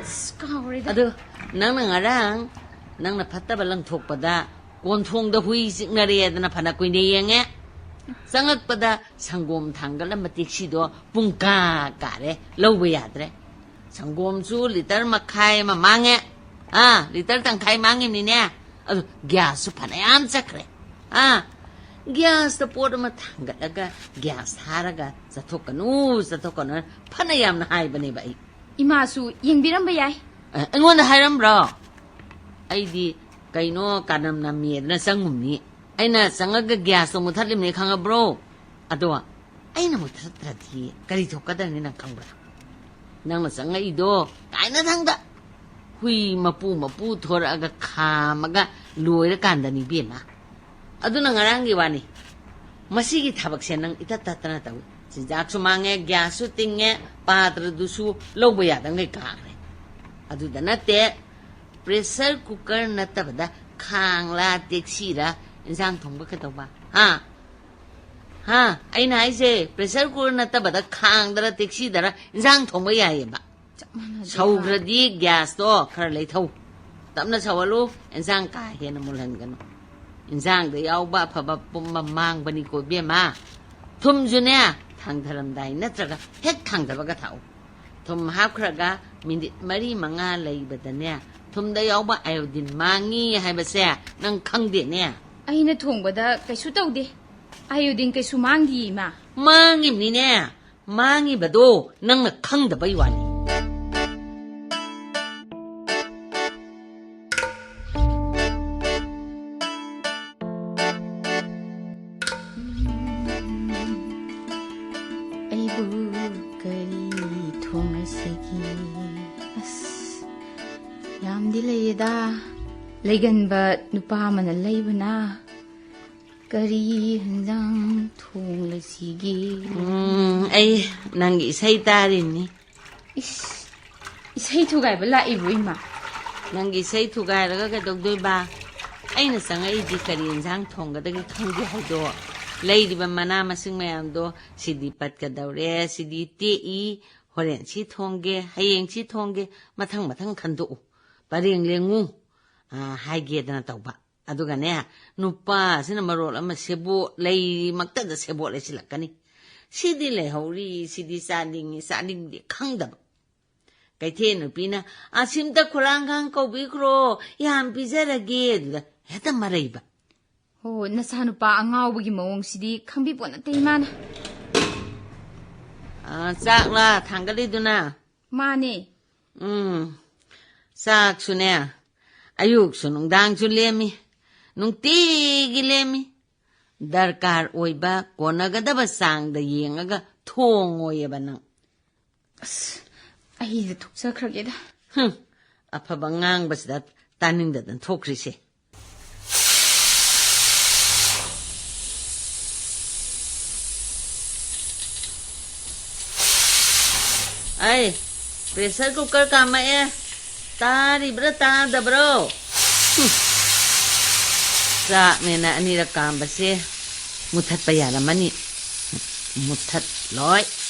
ꯑꯁ, ꯀꯥꯎꯔꯦꯗ꯫ ꯑꯗꯨ ꯅꯪꯅ ꯉꯔꯥꯡ ꯅꯪꯅ ꯐꯠꯇꯕ ꯂꯪꯊꯣꯛꯄꯗ ꯀꯣꯟꯊꯣꯡꯗ ꯍꯨꯏ ꯆꯤꯛꯅꯔꯦꯗꯅ ꯐꯅ ꯀꯨꯏꯅ ꯌꯦꯡꯉꯦ꯫ ꯆꯪꯉꯛꯄꯗ ꯁꯪꯒꯣꯝ ꯊꯥꯡꯒꯠꯂꯝꯕ ꯇꯦꯛꯁꯤꯗꯣ ꯄꯨꯡ ꯀꯥ ꯀꯥꯔꯦ, ꯂꯧꯕ ꯌꯥꯗ꯭ꯔꯦ꯫ ꯁꯪꯒꯣꯝꯁꯨ ꯂꯤꯇꯔ ꯃꯈꯥꯏ ꯑꯃ ꯃꯥꯡꯉꯦ꯫ ꯑꯥ, ꯂꯤꯇꯔ ꯇꯪꯈꯥꯏ ꯃꯥꯡꯉꯤꯕꯅꯤꯅꯦ꯫ ꯑꯗꯨ ꯒ꯭ꯌꯥꯁꯁꯨ ꯐꯅꯌꯥꯝ ꯆꯠꯈ꯭ꯔꯦ꯫ ꯑꯥ, ꯒ꯭ꯌꯥꯁꯇ ꯄꯣꯠ ꯑꯃ ꯊꯥꯡꯒꯠꯂꯒ ꯒ꯭ꯌꯥꯁ ꯊꯥꯔꯒ ꯆꯠꯊꯣꯛꯀꯅꯨ, ꯆꯠꯊꯣꯛꯀꯅꯨ ꯐꯅ ꯌꯥꯝꯅ ꯍꯥꯏꯕꯅꯦꯕ ꯑꯩ꯫ ꯏꯃꯥꯁꯨ ꯌꯦꯡꯕꯤꯔꯝꯕ ꯌꯥꯏ꯫ ꯑ, ꯑꯩꯉꯣꯟꯗ ꯍꯥꯏꯔꯝꯕ꯭ꯔꯣ? ꯑꯩꯗꯤ ꯀꯩꯅꯣ ꯀꯥꯅꯝ ꯅꯝꯃꯦꯗꯅ ꯆꯪꯉꯨꯝꯅꯤ꯫ ꯑꯩꯅ ꯆꯪꯉꯒ ꯒ꯭ꯌꯥꯁꯇꯣ ꯃꯨꯊꯠꯂꯤꯕꯅꯦ ꯈꯪꯉꯕ꯭ꯔꯣ? ꯑꯗꯣ ꯑꯩꯅ ꯃꯨꯊꯠꯇ꯭ꯔꯗꯤ ꯀꯔꯤ ꯊꯣꯛꯀꯗꯕꯅꯤ ꯅꯪ ꯈꯪꯕ꯭ꯔꯥ? ꯅꯪꯅ ꯆꯪꯉꯛꯏꯗꯣ ꯀꯥꯏꯅ ꯊꯪꯗ ꯍꯨꯏ ꯃꯄꯨ ꯃꯄꯨ ꯊꯣꯔꯛꯑꯒ ꯈꯥꯝꯃꯒ ꯂꯣꯏꯔꯀꯥꯟꯗꯅꯤ ꯏꯕꯦꯝꯃ꯫ ꯑꯗꯨꯅ ꯉꯔꯥꯡꯒꯤ ꯋꯥꯅꯤ꯫ ꯃꯁꯤꯒꯤ ꯊꯕꯛꯁꯦ ꯅꯪ ꯏꯇꯠ ꯇꯠꯇꯅ ꯇꯧꯏ꯫ ꯆꯤꯟꯖꯥꯛꯁꯨ ꯃꯥꯡꯉꯦ, ꯒ꯭ꯌꯥꯁꯁꯨ ꯇꯤꯡꯉꯦ, ꯄꯥꯇ꯭ꯔꯗꯨꯁꯨ ꯂꯧꯕ ꯌꯥꯗꯉꯩ ꯀꯥꯈ꯭ꯔꯦ꯫ ꯑꯗꯨꯗ ꯅꯠꯇꯦ, ꯄ꯭ꯔꯦꯁꯔ ꯀꯨꯀꯔ ꯅꯠꯇꯕꯗ ꯈꯥꯡꯂꯥ ꯇꯦꯛꯁꯤꯔꯥ ꯏꯟꯁꯥꯡ ꯊꯣꯡꯕ ꯀꯩꯗꯧꯕ? ꯍꯥ? ꯍꯥ? ꯑꯩꯅ ꯍꯥꯏꯁꯦ ꯄ꯭ꯔꯦꯁꯔ ꯀꯨꯀꯔ ꯅꯠꯇꯕꯗ ꯈꯥꯡꯗꯔ ꯇꯦꯛꯁꯤꯗꯔ ꯏꯟꯁꯥꯡ ꯊꯣꯡꯕ ꯌꯥꯏꯌꯦꯕ꯫ ꯆꯞ ꯃꯥꯟꯅꯗꯦ꯫ ꯁꯧꯈ꯭ꯔꯗꯤ ꯒ꯭ꯌꯥꯁꯇꯣ ꯈꯔ ꯂꯩꯊꯧ꯫ ꯇꯞꯅ ꯁꯧꯍꯜꯂꯨ, ꯏꯟꯁꯥꯡ ꯀꯥ ꯍꯦꯟꯅ ꯃꯨꯜꯍꯟꯒꯅꯨ꯫ ꯏꯟꯁꯥꯡꯗ ꯌꯥꯎꯕ ꯑꯐꯕ ꯄꯨꯝꯕ ꯃꯥꯡꯕꯅꯤꯀꯣ ꯏꯕꯦꯝꯃ꯫ ꯊꯨꯝꯁꯨꯅꯦ, ꯊꯥꯡꯊꯔꯝꯗꯥꯏ ꯅꯠꯇ꯭ꯔꯒ ꯍꯦꯛ ꯊꯥꯡꯊꯕꯒ ꯊꯥꯛꯎ꯫ ꯊꯨꯝ ꯍꯥꯞꯈ꯭ꯔꯒ ꯃꯤꯅꯤꯠ ꯃꯔꯤ ꯃꯉꯥ ꯂꯩꯕꯗꯅꯦ, ꯊꯨꯝꯗ ꯌꯥꯎꯕ ꯑꯥꯏꯑꯣꯗꯤꯟ ꯃꯥꯡꯉꯤ ꯍꯥꯏꯕꯁꯦ ꯅꯪ ꯈꯪꯗꯦꯅꯦ? ꯑꯩꯅ ꯊꯣꯡꯕꯗ ꯀꯩꯁꯨ ꯇꯧꯗꯦ꯫ ꯑꯥꯏꯑꯣꯗꯤꯟ ꯀꯩꯁꯨ ꯃꯥꯡꯗꯤꯌꯦ, ꯏꯃꯥ꯫ ꯃꯥꯡꯉꯤꯕꯅꯤꯅꯦ꯫ ꯃꯥꯡꯉꯤꯕꯗꯣ ꯅꯪꯅ ꯈꯪꯗꯕꯩ ꯋꯥꯅꯤ꯫ ꯑꯩꯕꯨ ꯀꯔꯤ ꯊꯣꯡꯁꯤꯒꯦ? ꯑꯁ, ꯌꯥꯝꯗꯤ ꯂꯩꯌꯦꯗ꯫ ꯂꯩꯒꯟꯕ ꯅꯨꯄꯥ ꯑꯃꯅ ꯂꯩꯕꯅ ꯀꯔꯤ ꯍꯦꯟꯖꯥꯡ ꯊꯣꯡꯂꯁꯤꯒꯦ? ꯎꯝ, ꯑꯩ ꯅꯪꯒꯤ ꯏꯁꯩ ꯇꯥꯔꯤꯅꯤ꯫ ꯏꯁ, ꯏꯁꯩ ꯊꯨꯒꯥꯏꯕ ꯂꯥꯛꯏꯕꯣ ꯏꯃꯥ? ꯅꯪꯒꯤ ꯏꯁꯩ ꯊꯨꯒꯥꯏꯔꯒ ꯀꯩꯗꯧꯗꯣꯏꯕ? ꯑꯩꯅ ꯆꯪꯉꯛꯏꯗꯤ ꯀꯔꯤ ꯏꯟꯁꯥꯡ ꯊꯣꯡꯒꯗꯒꯦ ꯈꯪꯗꯦ ꯍꯥꯏꯗꯣ꯫ ꯂꯩꯔꯤꯕ ꯃꯅꯥ ꯃꯁꯤꯡ ꯃꯌꯥꯝꯗꯣ, ꯁꯤꯗꯤ ꯄꯠꯀꯗꯧꯔꯦ, ꯁꯤꯗꯤ ꯇꯦꯛꯏ, ꯍꯣꯔꯦꯟ ꯁꯤ ꯊꯣꯡꯒꯦ, ꯍꯌꯦꯡ ꯁꯤ ꯊꯣꯡꯒꯦ, ꯃꯊꯪ ꯃꯊꯪ ꯈꯟꯗꯣꯛꯎ꯫ ꯄꯔꯦꯡ ꯂꯦꯡꯉꯨ, ꯑ, ꯍꯥꯏꯒꯦꯗꯅ ꯇꯧꯕ꯫ ꯑꯗꯨꯒꯅꯦ, ꯅꯨꯄꯥꯁꯤꯅ ꯃꯔꯣꯜ ꯑꯃ ꯁꯦꯕꯣꯠ, ꯂꯩꯃꯛꯇꯗ ꯁꯦꯕꯣꯠ ꯂꯩꯁꯤꯜꯂꯛꯀꯅꯤ꯫ ꯁꯤꯗꯤ ꯂꯩꯍꯧꯔꯤ, ꯁꯤꯗꯤ ꯆꯥꯅꯤꯡꯉꯤ, ꯆꯥꯅꯤꯡꯗꯦ ꯈꯪꯗꯕ꯫ ꯀꯩꯊꯦꯜ ꯅꯨꯄꯤꯅ, "ꯑꯁꯤꯝꯇ ꯈꯨꯔꯥꯡꯈꯥꯡ ꯀꯧꯕꯤꯈ꯭ꯔꯣ, ꯌꯥꯝ ꯄꯤꯖꯔꯒꯦ", ꯑꯗꯨꯗ ꯍꯦꯛꯇ ꯃꯔꯩꯕ꯫ ꯍꯣ, ꯅꯆꯥꯅꯨꯄꯥ ꯑꯉꯥꯎꯕꯒꯤ ꯃꯑꯣꯡꯁꯤꯗꯤ ꯈꯪꯕꯤꯄꯣꯠ ꯅꯠꯇꯦ ꯏꯃꯥꯅ꯫ ꯑ, ꯆꯥꯛꯂꯥ ꯊꯥꯡꯒꯠꯂꯤꯗꯨꯅ? ꯃꯥꯅꯦ꯫ ꯎꯝ, ꯆꯥꯛꯁꯨꯅꯦ, ꯑꯌꯨꯛꯁꯨ ꯅꯨꯡꯗꯥꯡꯁꯨ ꯂꯦꯝꯃꯤ, ꯅꯨꯡꯇꯤꯒꯤ ꯂꯦꯝꯃꯤ꯫ ꯗꯔꯀꯥꯔ ꯑꯣꯏꯕ ꯀꯣꯟꯅꯒꯗꯕ ꯆꯥꯡꯗ ꯌꯦꯡꯉꯒ ꯊꯣꯡꯉꯣꯏꯌꯦꯕ ꯅꯪ꯫ ꯑꯁ, ꯑꯩꯗ ꯊꯣꯛꯆꯈ꯭ꯔꯒꯦꯗ꯫ ꯍꯨꯝ, ꯑꯐꯕ ꯉꯥꯡꯕꯁꯤꯗ ꯇꯥꯅꯤꯡꯗꯗꯅ ꯊꯣꯛꯈ꯭ꯔꯤꯁꯦ꯫ ꯑꯩ, pressure cooker ꯀꯥꯝꯃꯛꯑꯦ꯫ ꯇꯥꯔꯤꯕ꯭ꯔꯥ ꯇꯥꯗꯕ꯭ꯔꯣ? ꯍꯨꯝ꯫ ꯆꯥꯛꯅꯦꯅ ꯑꯅꯤꯔꯛ ꯀꯥꯝꯕꯁꯦ ꯃꯨꯊꯠꯄ ꯌꯥꯔꯝꯃꯅꯤ꯫ ꯃꯨꯊꯠꯂꯣꯏ꯫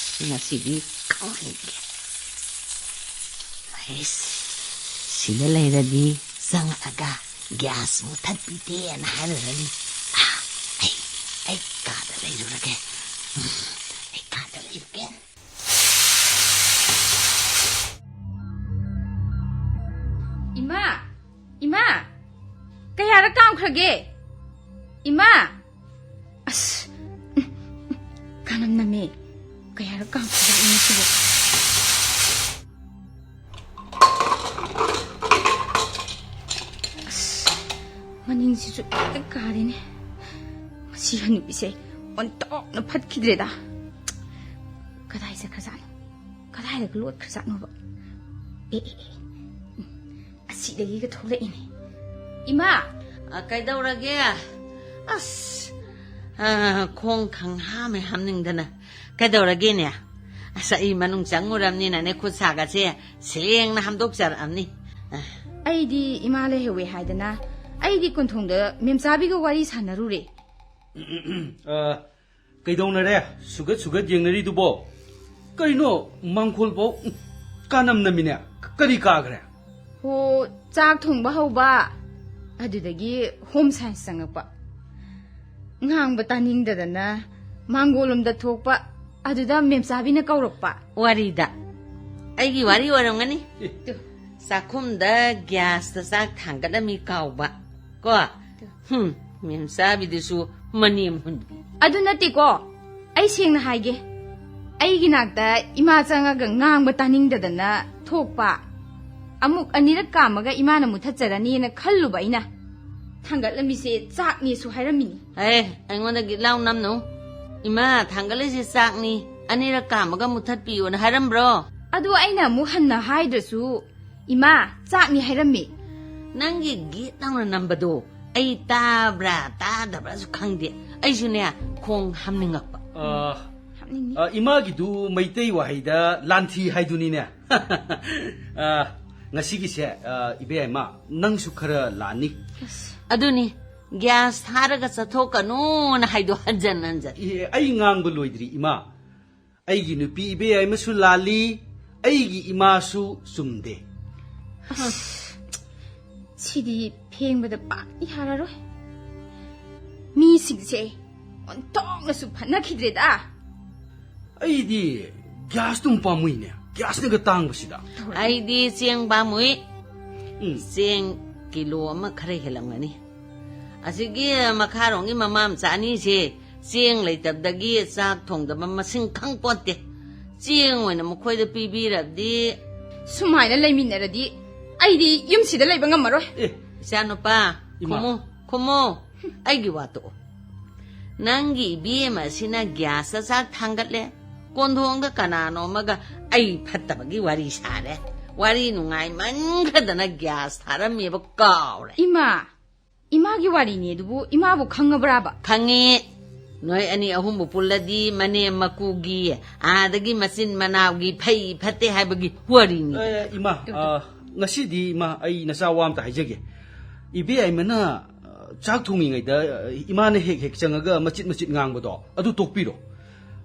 ꯉꯁꯤꯗꯤ ꯀꯃꯥꯏꯒꯦ? ꯑꯩꯁ, ꯁꯤꯗ ꯂꯩꯔꯗꯤ ꯆꯪꯉꯛꯑꯒ gas ꯃꯨꯊꯠꯄꯤꯗꯦꯅ ꯍꯥꯏꯔꯨꯔꯅꯤ꯫ ꯑꯥ, ꯑꯩ, ꯑꯩ ꯀꯥꯗ ꯂꯩꯔꯨꯔꯒꯦ꯫ ꯎꯝ, ꯑꯩ ꯀꯥꯗ ꯂꯩꯔꯨꯒꯦ꯫ ꯏꯃꯥ! ꯏꯃꯥ! ꯀꯌꯥꯔꯛ ꯀꯥꯝꯈ꯭ꯔꯒꯦ? ꯏꯃꯥ! ꯑꯁ! ꯀꯥꯅꯝ ꯅꯝꯃꯦ꯫ ꯀꯌꯥꯔꯛ ꯀꯥꯝꯈ꯭ꯔꯒꯦ ꯃꯁꯤꯕꯨ? ꯑꯁ! ꯃꯅꯤꯡꯁꯤꯁꯨ ꯍꯦꯛꯇ ꯀꯥꯔꯦꯅꯦ꯫ ꯃꯁꯤ ꯍꯅꯨꯕꯤꯁꯦ ꯑꯣꯟꯊꯣꯛꯅ ꯐꯠꯈꯤꯗ꯭ꯔꯦꯗ꯫ ꯀꯗꯥꯏ ꯆꯠꯈ꯭ꯔꯖꯥꯠꯅꯣ? ꯀꯗꯥꯏꯗꯒ ꯂꯣꯠꯈ꯭ꯔꯖꯥꯠꯅꯣꯕ? ꯑꯦ, ꯑꯦ, ꯑꯦ꯫ ꯎꯝ, ꯁꯤꯗꯒꯤꯒ ꯊꯣꯛꯂꯛꯏꯅꯦ꯫ ꯏꯃꯥ! ꯑ, ꯀꯩꯗꯧꯔꯒꯦ? ꯑꯁ, ꯑ, ꯈꯣꯡ ꯈꯪ ꯍꯥꯝꯃꯦ ꯍꯥꯝꯅꯤꯡꯗꯅ꯫ ꯀꯩꯗꯧꯔꯒꯦꯅꯦ? ꯑꯁ, ꯑꯩ ꯃꯅꯨꯡ ꯆꯪꯉꯨꯔꯕꯅꯤꯅꯅꯦ, ꯈꯨꯠ ꯁꯥꯒꯁꯦ ꯁꯦꯡꯅ ꯍꯥꯝꯗꯣꯛꯆꯔꯛꯑꯕꯅꯤ꯫ ꯑ꯫ ꯑꯩꯗꯤ ꯏꯃꯥ ꯂꯩꯍꯧꯋꯦ ꯍꯥꯏꯗꯅ, ꯑꯩꯗꯤ ꯀꯣꯟꯊꯣꯡꯗ ꯃꯦꯝꯆꯥꯕꯤꯒ ꯋꯥꯔꯤ ꯁꯥꯟꯅꯔꯨꯔꯦ꯫ ꯑ, ꯀꯩꯗꯧꯅꯔꯦ? ꯁꯨꯒꯠ ꯁꯨꯒꯠ ꯌꯦꯡꯅꯔꯤꯗꯨꯕꯣ? ꯀꯩꯅꯣ, ꯃꯥꯡꯈꯣꯜꯐꯥꯎ ꯀꯥꯅꯝ ꯅꯝꯃꯤꯅꯦ꯫ ꯀꯔꯤ ꯀꯥꯈ꯭ꯔꯦ? ꯍꯣ, ꯆꯥꯛ ꯊꯣꯡꯕ ꯍꯧꯕ, ꯑꯗꯨꯗꯒꯤ ꯍꯣꯝ ꯁꯥꯏꯟꯁ ꯆꯪꯉꯛꯄ꯫ ꯉꯥꯡꯕ ꯇꯥꯅꯤꯡꯗꯗꯅ ꯃꯥꯡꯒꯣꯜꯂꯣꯝꯗ ꯊꯣꯛꯄ, ꯑꯗꯨꯗ ꯃꯦꯝꯆꯥꯕꯤꯅ ꯀꯧꯔꯛꯄ꯫ ꯋꯥꯔꯤꯗ꯫ ꯑꯩꯒꯤ ꯋꯥꯔꯤ ꯑꯣꯏꯔꯝꯒꯅꯤ꯫ ꯑꯦ꯫ ꯇꯨ꯫ ꯆꯥꯛꯈꯨꯝꯗ ꯒ꯭ꯌꯥꯁꯇ ꯆꯥꯛ ꯊꯥꯡꯒꯠꯂꯝꯃꯤ ꯀꯥꯎꯕ꯫ ꯀꯣ? ꯇꯨ꯫ ꯍꯨꯝ, ꯃꯦꯝꯆꯥꯕꯤꯗꯨꯁꯨ ꯃꯅꯦꯝ ꯍꯨꯟꯕꯤ꯫ ꯑꯗꯨ ꯅꯠꯇꯦꯀꯣ꯫ ꯑꯩ ꯁꯦꯡꯅ ꯍꯥꯏꯒꯦ꯫ ꯑꯩꯒꯤ ꯅꯥꯛꯇ ꯏꯃꯥ ꯆꯪꯉꯒ ꯉꯥꯡꯕ ꯇꯥꯅꯤꯡꯗꯗꯅ ꯊꯣꯛꯄ꯫ ꯑꯃꯨꯛ ꯑꯅꯤꯔꯛ ꯀꯥꯝꯃꯒ ꯏꯃꯥꯅ ꯃꯨꯊꯠꯆꯔꯅꯤꯅ ꯈꯜꯂꯨꯕ ꯑꯩꯅ꯫ ꯊꯥꯡꯒꯠꯂꯝꯃꯤꯁꯦ ꯆꯥꯛꯅꯦꯁꯨ ꯍꯥꯏꯔꯝꯃꯤꯅꯤ꯫ ꯑꯦ, ꯑꯩꯉꯣꯟꯗ ꯒꯤꯠ ꯂꯥꯎ ꯅꯝꯅꯨ꯫ ꯏꯃꯥ, ꯊꯥꯡꯒꯠꯂꯤꯁꯦ ꯆꯥꯛꯅꯤ꯫ ꯑꯅꯤꯔꯛ ꯀꯥꯝꯃꯒ ꯃꯨꯊꯠꯄꯤꯌꯣꯅ ꯍꯥꯏꯔꯝꯕ꯭ꯔꯣ? ꯑꯗꯨ ꯑꯩꯅ ꯑꯃꯨꯛ ꯍꯟꯅ ꯍꯥꯏꯗ꯭ꯔꯁꯨ, ꯏꯃꯥ, ꯆꯥꯛꯅꯤ ꯍꯥꯏꯔꯝꯃꯤ꯫ ꯅꯪꯒꯤ ꯒꯤꯠ ꯂꯥꯎꯅ ꯅꯝꯕꯗꯣ ꯑꯩ ꯇꯥꯕ꯭ꯔꯥ ꯇꯥꯗꯕ꯭ꯔꯥꯁꯨ ꯈꯪꯗꯦ꯫ ꯑꯩꯁꯨꯅꯦ, ꯈꯣꯡ ꯍꯥꯝꯅꯤꯡꯉꯛꯄ꯫ ꯑ, ꯍꯥꯝꯅꯤꯡꯉꯤ꯫ ꯑ, ꯏꯃꯥꯒꯤꯗꯨ ꯃꯩꯇꯩ ꯋꯥꯍꯩꯗ ꯂꯥꯟꯊꯤ ꯍꯥꯏꯗꯨꯅꯤꯅꯦ꯫ ꯑ, ꯉꯁꯤꯒꯤꯁꯦ, ꯑ, ꯏꯕꯦꯝꯃ, ꯅꯪꯁꯨ ꯈꯔ ꯂꯥꯟꯅꯤ꯫ ꯑꯁ꯫ ꯑꯗꯨꯅꯤ, ꯒ꯭ꯌꯥꯁ ꯊꯥꯔꯒ ꯆꯠꯊꯣꯛꯀꯅꯣꯅ ꯍꯥꯏꯗꯣ ꯍꯟꯖꯟ ꯍꯟꯖꯟ꯫ ꯏ-, ꯑꯩ ꯉꯥꯡꯕ ꯂꯣꯏꯗ꯭ꯔꯤ, ꯏꯃꯥ꯫ ꯑꯩꯒꯤ ꯅꯨꯄꯤ ꯏꯕꯦꯝꯃꯁꯨ ꯂꯥꯜꯂꯤ, ꯑꯩꯒꯤ ꯏꯃꯥꯁꯨ ꯆꯨꯝꯗꯦ꯫ ꯑꯁ, ꯁꯤꯗꯤ ꯐꯦꯡꯕꯗ ꯄꯥꯛ ꯌꯥꯔꯔꯣꯏ꯫ ꯃꯤꯁꯤꯡꯁꯦ ꯑꯣꯟꯊꯣꯛꯅꯁꯨ ꯐꯠꯅꯈꯤꯗ꯭ꯔꯦꯗ꯫ ꯑꯩꯗꯤ ꯒ꯭ꯌꯥꯁꯇꯨꯝ ꯄꯥꯝꯃꯨꯏꯅꯦ, ꯒ꯭ꯌꯥꯁꯅꯒ ꯇꯥꯡꯕꯁꯤꯗ꯫ ꯑꯩꯗꯤ ꯆꯦꯡ ꯄꯥꯝꯃꯨꯏ꯫ ꯎꯝ꯫ ꯆꯦꯡ ꯀꯤꯂꯣ ꯑꯃ ꯈꯔ ꯍꯦꯜꯂꯝꯒꯅꯤ꯫ ꯑꯁꯤꯒꯤ ꯃꯈꯥꯔꯣꯝꯒꯤ ꯃꯃꯥ ꯃꯆꯥ ꯑꯅꯤꯁꯦ ꯆꯦꯡ ꯂꯩꯇꯕꯗꯒꯤ ꯆꯥꯛ ꯊꯣꯡꯗꯕ ꯃꯁꯤꯡ ꯈꯪ ꯄꯣꯠꯇꯦ꯫ ꯆꯦꯡ ꯑꯣꯏꯅ ꯃꯈꯣꯏꯗ ꯄꯤꯕꯤꯔꯕꯗꯤ꯫ ꯁꯨꯃꯥꯏꯅ ꯂꯩꯃꯤꯟꯅꯔꯗꯤ ꯑꯩꯗꯤ ꯌꯨꯝꯁꯤꯗ ꯂꯩꯕ ꯉꯝꯃꯔꯣꯏ꯫ ꯑꯦ꯫ ꯏꯆꯥꯅꯨꯄꯥ, ꯏꯃꯥ꯫ ꯈꯨꯝꯃꯨ, ꯈꯨꯝꯃꯨ꯫ ꯑꯩꯒꯤ ꯋꯥ ꯇꯣꯛꯑꯣ꯫ ꯅꯪꯒꯤ ꯏꯕꯦꯝ ꯑꯁꯤꯅ ꯒ꯭ꯌꯥꯁꯇ ꯆꯥꯛ ꯊꯥꯡꯒꯠꯂꯦ, ꯀꯣꯟꯊꯣꯡꯗ ꯀꯅꯥꯅꯣ ꯑꯃꯒ ꯑꯩ ꯐꯠꯇꯕꯒꯤ ꯋꯥꯔꯤ ꯁꯥꯔꯦ꯫ ꯋꯥꯔꯤ ꯅꯨꯡꯉꯥꯏꯃꯟꯈ꯭ꯔꯗꯅ ꯒ꯭ꯌꯥꯁ ꯊꯥꯔꯝꯃꯦꯕ ꯀꯥꯎꯔꯦ꯫ ꯏꯃꯥ, ꯏꯃꯥꯒꯤ ꯋꯥꯔꯤꯅꯦ ꯑꯗꯨꯕꯨ ꯏꯃꯥꯕꯨ ꯈꯪꯉꯕ꯭ꯔꯥꯕ? ꯈꯪꯉꯤ꯫ ꯅꯣꯏ ꯑꯅꯤ ꯑꯍꯨꯝꯕꯨ ꯄꯨꯜꯂꯗꯤ ꯃꯅꯦꯝ ꯃꯀꯨꯒꯤ, ꯑꯥꯗꯒꯤ ꯃꯆꯤꯟ ꯃꯅꯥꯎꯒꯤ ꯐꯩ ꯐꯠꯇꯦ ꯍꯥꯏꯕꯒꯤ ꯋꯥꯔꯤꯅꯤ꯫ ꯑꯦ, ꯏꯃꯥ, ꯑ, ꯉꯁꯤꯗꯤ ꯏꯃꯥ, ꯑꯩ ꯅꯆꯥ ꯋꯥ ꯑꯝꯇ ꯍꯥꯏꯖꯒꯦ꯫ ꯏꯕꯦ ꯑꯥꯏꯃꯅ, ꯑ, ꯆꯥꯛ ꯊꯣꯡꯉꯤꯉꯩꯗ, ꯑ, ꯏꯃꯥꯅ ꯍꯦꯛ ꯍꯦꯛ ꯆꯪꯉꯒ ꯃꯆꯤꯠ ꯃꯆꯤꯠ ꯉꯥꯡꯕꯗꯣ ꯑꯗꯨ ꯇꯣꯛꯄꯤꯔꯣ꯫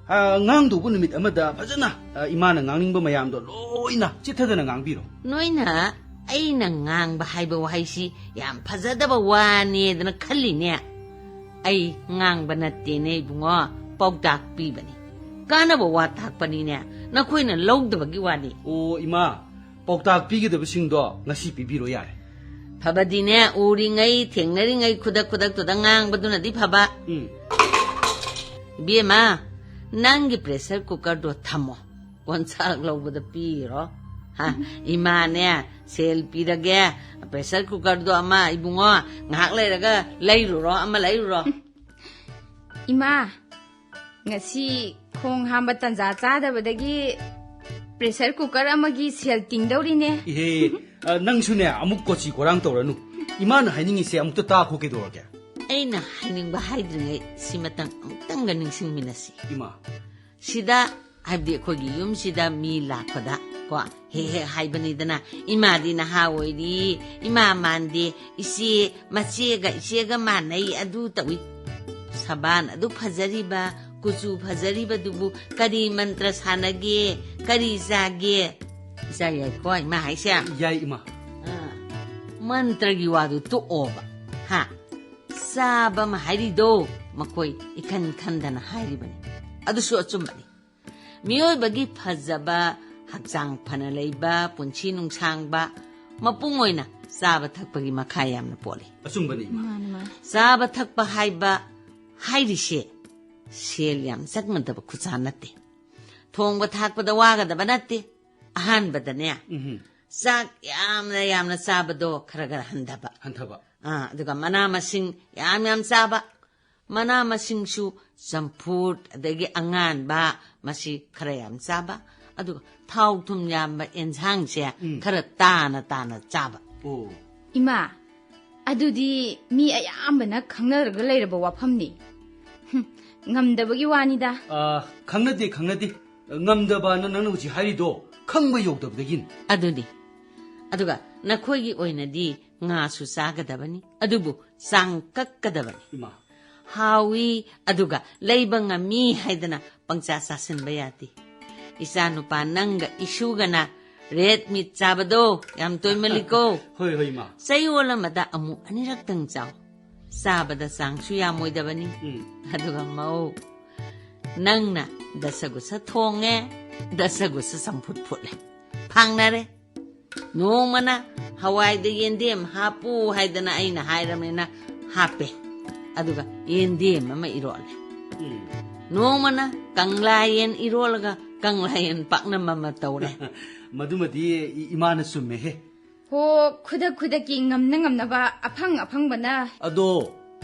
ꯑ, ꯉꯥꯡꯗꯧꯕ ꯅꯨꯃꯤꯠ ꯑꯃꯗ ꯐꯖꯅ, ꯑ, ꯏꯃꯥꯅ ꯉꯥꯡꯅꯤꯡꯕ ꯃꯌꯥꯝꯗꯣ ꯂꯣꯏꯅ ꯆꯤꯠꯊꯗꯅ ꯉꯥꯡꯕꯤꯔꯣ꯫ ꯅꯣꯏꯅ ꯑꯩꯅ ꯉꯥꯡꯕ ꯍꯥꯏꯕ ꯋꯥꯍꯩꯁꯤ ꯌꯥꯝ ꯐꯖꯗꯕ ꯋꯥꯅꯦꯗꯅ ꯈꯜꯂꯤꯅꯦ꯫ ꯑꯩ ꯉꯥꯡꯕ ꯅꯠꯇꯦꯅꯦ ꯏꯕꯨꯡꯉꯣ, ꯄꯥꯎꯇꯥꯛ ꯄꯤꯕꯅꯤ꯫ ꯀꯥꯟꯅꯕ ꯋꯥ ꯇꯥꯛꯄꯅꯤꯅꯦ, ꯅꯈꯣꯏꯅ ꯂꯧꯗꯕꯒꯤ ꯋꯥꯅꯤ꯫ ꯑꯣ ꯏꯃꯥ, ꯄꯥꯎꯇꯥꯛ ꯄꯤꯒꯗꯕꯁꯤꯡꯗꯣ ꯉꯁꯤ ꯄꯤꯕꯤꯔꯣ ꯌꯥꯔꯦ꯫ ꯐꯕꯗꯤꯅꯦ, ꯎꯔꯤꯉꯩ ꯊꯦꯡꯅꯔꯤꯉꯩ ꯈꯨꯗꯛ ꯈꯨꯗꯛꯇꯨꯗ ꯉꯥꯡꯕꯗꯨꯅꯗꯤ ꯐꯕ꯫ ꯎꯝ꯫ ꯏꯕꯦꯝꯃ, ꯅꯪꯒꯤ ꯄ꯭ꯔꯦꯁꯔ ꯀꯨꯀꯔꯗꯣ ꯊꯝꯃꯣ, ꯀꯣꯟꯁꯥꯛ ꯂꯧꯕꯗ ꯄꯤꯔꯣ꯫ ꯍꯥ, ꯏꯃꯥꯅꯦ, ꯁꯦꯜ ꯄꯤꯔꯒꯦ, ꯄ꯭ꯔꯦꯁꯔ ꯀꯨꯀꯔꯗꯣ ꯑꯃ ꯏꯕꯨꯡꯉꯣ ꯉꯥꯏꯍꯥꯛ ꯂꯩꯔꯒ ꯂꯩꯔꯨꯔꯣ, ꯑꯃ ꯂꯩꯔꯨꯔꯣ꯫ ꯏꯃꯥ, ꯉꯁꯤ ꯈꯣꯡ ꯍꯥꯝꯕ ꯇꯟꯖꯥ ꯆꯥꯗꯕꯗꯒꯤ ꯄ꯭ꯔꯦꯁꯔ ꯀꯨꯀꯔ ꯑꯃꯒꯤ ꯁꯦꯜ ꯇꯤꯡꯗꯧꯔꯤꯅꯦ꯫ ꯏꯍꯦ, ꯑ, ꯅꯪꯁꯨꯅꯦ ꯑꯃꯨꯛ ꯀꯣꯆꯤ ꯀꯣꯔꯥꯡ ꯇꯧꯔꯅꯨ꯫ ꯏꯃꯥꯅ ꯍꯥꯏꯅꯤꯡꯉꯤꯁꯦ ꯑꯃꯨꯛꯇ ꯇꯥꯈꯣ ꯀꯩꯗꯧꯔꯒꯦ? ꯑꯩꯅ ꯍꯥꯏꯅꯤꯡꯕ ꯍꯥꯏꯗ꯭ꯔꯤꯉꯩ ꯁꯤꯃꯇꯪ ꯑꯃꯨꯛꯇꯪꯒ ꯅꯤꯡꯁꯤꯡꯃꯤꯟꯅꯁꯤ꯫ ꯏꯃꯥ꯫ ꯁꯤꯗ, ꯍꯥꯏꯕꯗꯤ ꯑꯩꯈꯣꯏꯒꯤ ꯌꯨꯝꯁꯤꯗ ꯃꯤ ꯂꯥꯛꯄꯗ ꯀꯣ, ꯍꯦꯛ ꯍꯦꯛ ꯍꯥꯏꯕꯅꯤꯗꯅ, "ꯏꯃꯥꯗꯤ ꯅꯍꯥ ꯑꯣꯏꯔꯤ, ꯏꯃꯥ ꯃꯥꯟꯗꯦ, ꯏꯆꯦ, ꯃꯆꯦꯒ ꯏꯆꯦꯒ ꯃꯥꯟꯅꯩ, ꯑꯗꯨ ꯇꯧꯏ꯫ ꯁꯕꯥꯟ ꯑꯗꯨ ꯐꯖꯔꯤꯕ, ꯀꯨꯆꯨ ꯐꯖꯔꯤꯕꯗꯨꯕꯨ ꯀꯔꯤ ꯃꯟꯇ꯭ꯔ ꯁꯥꯟꯅꯒꯦ, ꯀꯔꯤ ꯆꯥꯒꯦ?" ꯏꯆꯥ ꯌꯥꯏꯀꯣ ꯏꯃꯥ ꯍꯥꯏꯁꯦ? ꯌꯥꯏ ꯏꯃꯥ꯫ ꯑꯥ, ꯃꯟꯇ꯭ꯔꯒꯤ ꯋꯥꯗꯨ ꯇꯣꯛꯑꯣꯕ, ꯍꯥ? ꯆꯥꯕ ꯑꯃ ꯍꯥꯏꯔꯤꯗꯣ ꯃꯈꯣꯏ ꯏꯈꯟ ꯈꯟꯗꯅ ꯍꯥꯏꯔꯤꯕꯅꯤ꯫ ꯑꯗꯨꯁꯨ ꯑꯆꯨꯝꯕꯅꯤ꯫ ꯃꯤꯑꯣꯏꯕꯒꯤ ꯐꯖꯕ, ꯍꯛꯆꯥꯡ ꯐꯅ ꯂꯩꯕ, ꯄꯨꯟꯁꯤ ꯅꯨꯡꯁꯥꯡꯕ, ꯃꯄꯨꯡ ꯑꯣꯏꯅ ꯆꯥꯕ ꯊꯛꯄꯒꯤ ꯃꯈꯥ ꯌꯥꯝꯅ ꯄꯣꯜꯂꯤ꯫ ꯑꯆꯨꯝꯕꯅꯤ ꯏꯃꯥ꯫ ꯃꯥꯅꯤ, ꯃꯥꯅꯤ꯫ ꯆꯥꯕ ꯊꯛꯄ ꯍꯥꯏꯕ ꯍꯥꯏꯔꯤꯁꯦ ꯁꯦꯜ ꯌꯥꯝ ꯆꯪꯒꯗꯕ ꯈꯨꯠꯁꯥ ꯅꯠꯇꯦ꯫ ꯊꯣꯡꯕ ꯊꯥꯛꯄꯗ ꯋꯥꯒꯗꯕ ꯅꯠꯇꯦ꯫ ꯑꯍꯥꯟꯕꯗꯅꯦ, ꯎꯝꯍꯨꯝ꯫ ꯆꯥꯛ ꯌꯥꯝꯅ ꯌꯥꯝꯅ ꯆꯥꯕꯗꯣ ꯈꯔ ꯈꯔ ꯍꯟꯊꯕ꯫ ꯍꯟꯊꯕ꯫ ꯑꯥ, ꯑꯗꯨꯒ ꯃꯅꯥ ꯃꯁꯤꯡ ꯌꯥꯝ ꯌꯥꯝ ꯆꯥꯕ꯫ ꯃꯅꯥ ꯃꯁꯤꯡꯁꯨ ꯆꯝꯐꯨꯠ, ꯑꯗꯒꯤ ꯑꯉꯥꯟꯕ, ꯃꯁꯤ ꯈꯔ ꯌꯥꯝ ꯆꯥꯕ꯫ ꯑꯗꯨꯒ ꯊꯥꯎ ꯊꯨꯝ ꯌꯥꯝꯕ ꯑꯦꯟꯁꯥꯡꯁꯦ ꯎꯝ꯫ ꯈꯔ ꯇꯥꯅ ꯇꯥꯅ ꯆꯥꯕ꯫ ꯑꯣ꯫ ꯏꯃꯥ, ꯑꯗꯨꯗꯤ ꯃꯤ ꯑꯌꯥꯝꯕꯅ ꯈꯪꯅꯔꯒ ꯂꯩꯔꯕ ꯋꯥꯐꯝꯅꯤ꯫ ꯍꯨꯝ, ꯉꯝꯗꯕꯒꯤ ꯋꯥꯅꯤꯗ꯫ ꯑ, ꯈꯪꯅꯗꯦ, ꯈꯪꯅꯗꯦ꯫ ꯉꯝꯗꯕꯅ ꯅꯪꯅ ꯍꯧꯖꯤꯛ ꯍꯥꯏꯔꯤꯗꯣ ꯈꯪꯕ ꯌꯧꯗꯕꯗꯒꯤꯅꯤ꯫ ꯑꯗꯨꯅꯤ꯫ ꯑꯗꯨꯒ ꯅꯈꯣꯏꯒꯤ ꯑꯣꯏꯅꯗꯤ ꯉꯥꯁꯨ ꯆꯥꯒꯗꯕꯅꯤ, ꯑꯗꯨꯕꯨ ꯆꯥꯡ ꯀꯛꯀꯗꯕꯅꯤ꯫ ꯏꯃꯥ꯫ ꯍꯥꯎꯏ, ꯑꯗꯨꯒ ꯂꯩꯕ ꯉꯝꯃꯤ ꯍꯥꯏꯗꯅ ꯄꯪꯆꯥ ꯆꯥꯁꯤꯟꯕ ꯌꯥꯗꯦ꯫ ꯏꯆꯥ ꯅꯨꯄꯥ ꯅꯪꯒ ꯏꯁꯨꯒꯅ ꯔꯦꯗ ꯃꯤꯠ ꯆꯥꯕꯗꯣ ꯌꯥꯝ ꯇꯣꯏꯃꯜꯂꯤꯀꯣ꯫ ꯍꯣꯏ, ꯍꯣꯏ, ꯏꯃꯥ꯫ ꯆꯌꯣꯜ ꯑꯃꯗ ꯑꯃꯨꯛ ꯑꯅꯤꯔꯛꯇꯪ ꯆꯥꯎ꯫ ꯆꯥꯕꯗ ꯆꯥꯡꯁꯨ ꯌꯥꯝꯃꯣꯏꯗꯕꯅꯤ꯫ ꯎꯝ꯫ ꯑꯗꯨꯒ ꯃꯧ, ꯅꯪꯅ ꯗꯁꯒꯨꯁ ꯊꯣꯡꯉꯦ, ꯗꯁꯒꯨꯁ ꯆꯝꯐꯨꯠ ꯐꯨꯠꯂꯦ꯫ ꯐꯥꯡꯅꯔꯦ꯫ ꯅꯣꯡꯃꯅ ꯍꯋꯥꯏꯗ ꯌꯦꯟꯗꯦꯝ ꯍꯥꯞꯄꯨ ꯍꯥꯏꯗꯅ ꯑꯩꯅ ꯍꯥꯏꯔꯕꯅꯤꯅ ꯍꯥꯞꯄꯦ꯫ ꯑꯗꯨꯒ ꯌꯦꯟꯗꯦꯝ ꯑꯃ ꯏꯔꯣꯜꯂꯦ꯫ ꯎꯝ꯫ ꯅꯣꯡꯃꯅ ꯀꯪꯂꯥ ꯌꯦꯟ ꯏꯔꯣꯜꯂꯒ ꯀꯪꯂꯥ ꯌꯦꯟ ꯄꯥꯛꯅꯝ ꯑꯃ ꯇꯧꯔꯦ꯫ ꯃꯗꯨꯃꯗꯤ ꯏ-, ꯏꯃꯥꯅ ꯆꯨꯝꯃꯦꯍꯦ꯫ ꯍꯣ, ꯈꯨꯗꯛ ꯈꯨꯗꯛꯀꯤ ꯉꯝꯅ ꯉꯝꯅꯕ ꯑꯐꯪ ꯑꯐꯪꯕꯅ꯫ ꯑꯗꯣ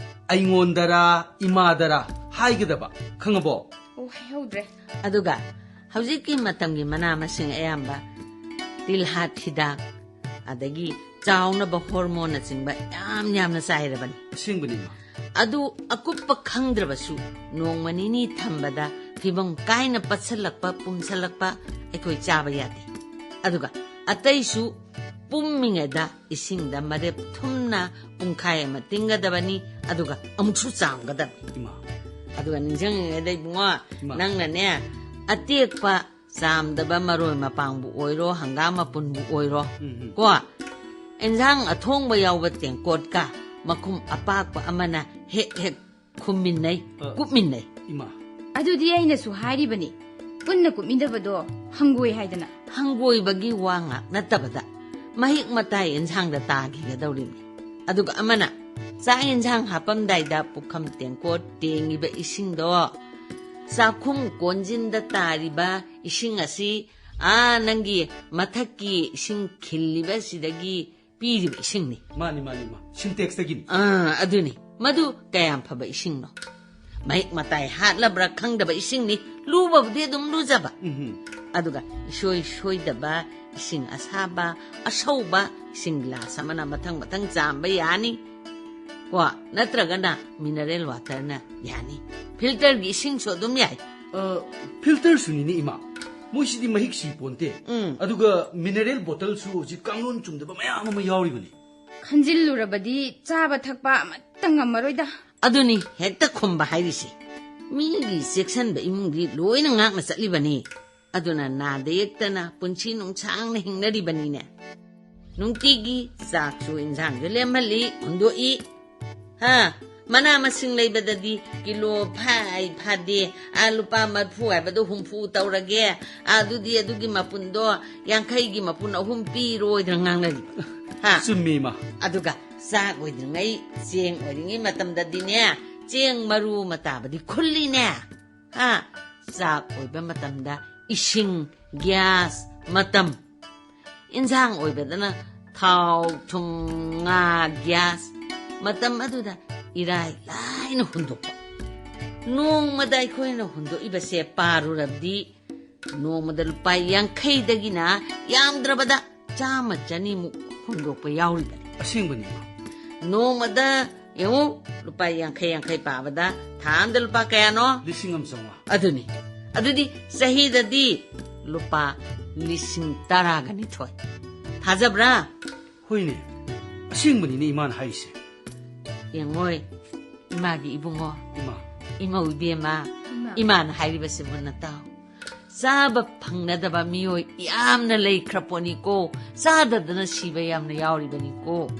ꯑꯩꯉꯣꯟꯗꯔꯥ, ꯏꯃꯥꯗꯔꯥ ꯍꯥꯏꯒꯗꯕ, ꯈꯪꯉꯕꯣ? ꯑꯣ, ꯍꯥꯏꯍꯧꯗ꯭ꯔꯦ꯫ ꯑꯗꯨꯒ ꯍꯧꯖꯤꯛꯀꯤ ꯃꯇꯝꯒꯤ ꯃꯅꯥ ꯃꯁꯤꯡ ꯑꯌꯥꯝꯕ ꯇꯤꯜꯍꯥꯠ ꯍꯤꯗꯥꯛ, ꯑꯗꯒꯤ ꯆꯥꯎꯅꯕ ꯍꯣꯔꯃꯣꯟꯅꯆꯤꯡꯕ ꯌꯥꯝ ꯌꯥꯝꯅ ꯆꯥꯏꯔꯕꯅꯤ꯫ ꯑꯁꯦꯡꯕꯅꯤ, ꯏꯃꯥ꯫ ꯑꯗꯨ ꯑꯀꯨꯞꯄ ꯈꯪꯗ꯭ꯔꯕꯁꯨ ꯅꯣꯡꯃ ꯅꯤꯅꯤ ꯊꯝꯕꯗ ꯐꯤꯕꯝ ꯀꯥꯏꯅ ꯄꯠꯁꯜꯂꯛꯄ, ꯄꯨꯝꯁꯜꯂꯛꯄ ꯑꯩꯈꯣꯏ ꯆꯥꯕ ꯌꯥꯗꯦ꯫ ꯑꯗꯨꯒ ꯑꯇꯩꯁꯨ ꯄꯨꯝꯃꯤꯉꯩꯗ ꯏꯁꯤꯡꯗ ꯃꯔꯦꯞ ꯊꯨꯝꯅ ꯄꯨꯡꯈꯥꯏ ꯑꯃ ꯇꯤꯡꯒꯗꯕꯅꯤ, ꯑꯗꯨꯒ ꯑꯃꯨꯛꯁꯨ ꯆꯥꯝꯒꯗꯕꯅꯤ꯫ ꯏꯃꯥ꯫ ꯑꯗꯨꯒ ꯅꯤꯡꯁꯤꯡꯉꯤꯉꯩꯗ ꯏꯕꯨꯡꯉꯣ, ꯏꯃꯥ꯫ ꯅꯪꯅꯅꯦ, ꯑꯇꯦꯛꯄ ꯆꯥꯝꯗꯕ ꯃꯔꯣꯏ ꯃꯄꯥꯡꯕꯨ ꯑꯣꯏꯔꯣ, ꯍꯪꯒꯥꯝ ꯃꯄꯨꯟꯕꯨ ꯑꯣꯏꯔꯣ, ꯎꯝ, ꯎꯝ꯫ ꯀꯣ, ꯏꯟꯖꯥꯡ ꯑꯊꯣꯡꯕ ꯌꯥꯎꯕ ꯇꯦꯡꯀꯣꯠꯀ ꯃꯈꯨꯝ ꯑꯄꯥꯛꯄ ꯑꯃꯅ ꯍꯦꯛ ꯍꯦꯛ ꯈꯨꯝꯃꯤꯟꯅꯩ, ꯑ, ꯀꯨꯞꯃꯤꯟꯅꯩ꯫ ꯏꯃꯥ꯫ ꯑꯗꯨꯗꯤ ꯑꯩꯅꯁꯨ ꯍꯥꯏꯔꯤꯕꯅꯤ, ꯄꯨꯟꯅ ꯀꯨꯞꯃꯤꯟꯅꯕꯗꯣ ꯍꯪꯒꯣꯏ ꯍꯥꯏꯗꯅ꯫ ꯍꯪꯒꯣꯏꯕꯒꯤ ꯋꯥ ꯉꯥꯛ ꯅꯠꯇꯕꯗ ꯃꯍꯤꯛ ꯃꯇꯥꯏ ꯏꯟꯁꯥꯡꯗ ꯇꯥꯈꯤꯒꯗꯧꯔꯤꯕꯅꯤ꯫ ꯑꯗꯨꯒ ꯑꯃꯅ ꯆꯥꯛ ꯏꯟꯁꯥꯡ ꯍꯥꯞꯄꯝꯗꯥꯏꯗ ꯄꯨꯈꯝ ꯇꯦꯡꯀꯣꯠ ꯇꯦꯡꯉꯤꯕ ꯏꯁꯤꯡꯗꯣ, ꯆꯥꯛꯈꯨꯝ ꯀꯣꯟꯖꯤꯟꯗ ꯇꯥꯔꯤꯕ ꯏꯁꯤꯡ ꯑꯁꯤ, ꯑꯥ, ꯅꯪꯒꯤ ꯃꯊꯛꯀꯤ ꯏꯁꯤꯡ ꯈꯤꯜꯂꯤꯕ ꯑꯁꯤꯗꯒꯤ ꯄꯤꯔꯤꯕ ꯏꯁꯤꯡꯅꯤ꯫ ꯃꯥꯅꯤ, ꯃꯥꯅꯤ, ꯏꯃꯥ꯫ ꯁꯤꯟꯇꯦꯛꯁꯇꯒꯤꯅꯤ꯫ ꯑꯥ, ꯑꯗꯨꯅꯤ꯫ ꯃꯗꯨ ꯀꯌꯥꯝ ꯐꯕ ꯏꯁꯤꯡꯅꯣ꯫ ꯃꯍꯤꯛ ꯃꯇꯥꯏ ꯍꯥꯠꯂꯕ꯭ꯔꯥ ꯈꯪꯗꯕ ꯏꯁꯤꯡꯅꯤ꯫ ꯂꯨꯕꯕꯨꯗꯤ ꯑꯗꯨꯝ ꯂꯨꯖꯕ꯫ ꯎꯝ, ꯎꯝ꯫ ꯑꯗꯨꯒ ꯏꯁꯣꯏ ꯁꯣꯏꯗꯕ ꯏꯁꯤꯡ ꯑꯁꯥꯕ, ꯑꯁꯧꯕ ꯏꯁꯤꯡ ꯒꯤꯂꯥꯁ ꯑꯃꯅ ꯃꯊꯪ ꯃꯊꯪ ꯆꯥꯝꯕ ꯌꯥꯅꯤ꯫ ꯀꯣ, ꯅꯠꯇ꯭ꯔꯒꯅ mineral waterꯅ ꯌꯥꯅꯤ꯫ Filterꯒꯤ ꯏꯁꯤꯡꯁꯨ ꯑꯗꯨꯝ ꯌꯥꯏ꯫ ꯑ, Filterꯁꯨꯅꯤꯅꯦ, ꯏꯃꯥ꯫ ꯃꯣꯏꯁꯤꯗꯤ ꯃꯍꯤꯛ ꯁꯤ ꯄꯣꯟꯇꯦ꯫ ꯎꯝ꯫ ꯑꯗꯨꯒ mineral bottleꯁꯨ ꯍꯧꯖꯤꯛ ꯀꯥꯡꯂꯣꯟ ꯆꯨꯝꯗꯕ ꯃꯌꯥꯝ ꯑꯃ ꯌꯥꯎꯔꯤꯕꯅꯤ꯫ ꯈꯟꯖꯤꯜꯂꯨꯔꯕꯗꯤ ꯆꯥꯕ ꯊꯛꯄ ꯑꯃꯠꯇ ꯉꯝꯃꯔꯣꯏꯗ꯫ ꯑꯗꯨꯅꯤ ꯍꯦꯛꯇ ꯈꯨꯝꯕ ꯍꯥꯏꯔꯤꯁꯦ꯫ ꯃꯤꯒꯤ ꯆꯦꯛꯁꯟꯕ ꯏꯃꯨꯡꯗꯤ ꯂꯣꯏꯅ ꯉꯥꯛꯅ ꯆꯠꯂꯤꯕꯅꯤ꯫ ꯑꯗꯨꯅ ꯅꯥꯗ ꯌꯦꯛꯇꯅ ꯄꯨꯟꯁꯤ ꯅꯨꯡꯁꯥꯡꯅ ꯍꯤꯡꯅꯔꯤꯕꯅꯤꯅꯦ꯫ ꯅꯨꯡꯇꯤꯒꯤ ꯆꯥꯛꯁꯨ ꯏꯟꯁꯥꯡꯁꯨ ꯂꯦꯝꯍꯜꯂꯤ, ꯍꯨꯟꯗꯣꯛꯏ꯫ ꯍꯥ, ꯃꯅꯥ ꯃꯁꯤꯡ ꯂꯩꯕꯗꯗꯤ ꯀꯤꯂꯣ ꯐꯥꯏ ꯐꯥꯗꯦ, ꯑꯥ, ꯂꯨꯄꯥ ꯃꯔꯤꯐꯨ ꯍꯥꯏꯕꯗꯣ ꯍꯨꯝꯐꯨ ꯇꯧꯔꯒꯦ, ꯑꯥ, ꯑꯗꯨꯗꯤ ꯑꯗꯨꯒꯤ ꯃꯄꯨꯟꯗꯣ ꯌꯥꯡꯈꯩꯒꯤ ꯃꯄꯨꯟ ꯑꯍꯨꯝ ꯄꯤꯔꯣꯏꯗꯅ ꯉꯥꯡꯅꯔꯤꯕ꯫ ꯍꯥ? ꯆꯨꯝꯃꯤ, ꯏꯃꯥ꯫ ꯑꯗꯨꯒ ꯆꯥꯛ ꯑꯣꯏꯗ꯭ꯔꯤꯉꯩ, ꯆꯦꯡ ꯑꯣꯏꯔꯤꯉꯩ ꯃꯇꯝꯗꯗꯤꯅꯦ, ꯆꯦꯡ ꯃꯔꯨ ꯑꯃ ꯇꯥꯕꯗꯤ ꯈꯨꯜꯂꯤꯅꯦ꯫ ꯍꯥ? ꯆꯥꯛ ꯑꯣꯏꯕ ꯃꯇꯝꯗ ꯏꯁꯤꯡ, gas, ꯃꯇꯝ꯫ ꯏꯟꯁꯥꯡ ꯑꯣꯏꯕꯗꯅ ꯊꯥꯎ, ꯊꯨꯝ, ꯉꯥ, gas꯫ ꯃꯇꯝ ꯑꯗꯨꯗ ꯏꯔꯥꯏ ꯂꯥꯏꯅ ꯍꯨꯟꯗꯣꯛꯄ꯫ ꯅꯣꯡꯃꯗ ꯑꯩꯈꯣꯏꯅ ꯍꯨꯟꯗꯣꯛꯏꯕꯁꯦ ꯄꯥꯔꯨꯔꯕꯗꯤ, ꯅꯣꯡꯃꯗ ꯂꯨꯄꯥ ꯌꯥꯡꯈꯩꯗꯒꯤꯅ ꯌꯥꯝꯗ꯭ꯔꯕꯗ ꯆꯥꯝꯃ ꯆꯅꯤꯃꯨꯛ ꯍꯨꯟꯗꯣꯛꯄ ꯌꯥꯎꯔꯤꯕꯅꯤ꯫ ꯑꯁꯦꯡꯕꯅꯤ, ꯏꯃꯥ꯫ ꯅꯣꯡꯃꯗ ꯌꯦꯡꯉꯨ, ꯂꯨꯄꯥ ꯌꯥꯡꯈꯩ, ꯌꯥꯡꯈꯩ ꯄꯥꯕꯗ ꯊꯥ ꯑꯃꯗ ꯂꯨꯄꯥ ꯀꯌꯥꯅꯣ? ꯂꯤꯁꯤꯡ ꯑꯃ ꯆꯥꯝꯃꯉꯥ꯫ ꯑꯗꯨꯅꯤ꯫ ꯑꯗꯨꯗꯤ ꯆꯍꯤꯗꯗꯤ ꯂꯨꯄꯥ ꯂꯤꯁꯤꯡ ꯇꯔꯥꯒ ꯅꯤꯊꯣꯏ꯫ ꯊꯥꯖꯕ꯭ꯔꯥ? ꯍꯣꯏꯅꯦ, ꯑꯁꯦꯡꯕꯅꯤꯅꯦ ꯏꯃꯥꯅ ꯍꯥꯏꯔꯤꯁꯦ꯫ ꯌꯦꯡꯉꯣꯏ, ꯏꯃꯥꯒꯤ ꯏꯕꯨꯡꯉꯣ, ꯏꯃꯥ꯫ ꯏꯃꯧ ꯏꯕꯦꯝꯃ, ꯏꯃꯥ꯫ ꯏꯃꯥꯅ ꯍꯥꯏꯔꯤꯕꯁꯤ ꯃꯨꯟꯅ ꯇꯥꯎ꯫ ꯆꯥꯕ ꯐꯪꯅꯗꯕ ꯃꯤꯑꯣꯏ ꯌꯥꯝꯅ ꯂꯩꯈ꯭ꯔ ꯄꯣꯠꯅꯤꯀꯣ, ꯆꯥꯗꯗꯅ ꯁꯤꯕ ꯌꯥꯝꯅ ꯌꯥꯎꯔꯤꯕꯅꯤꯀꯣ꯫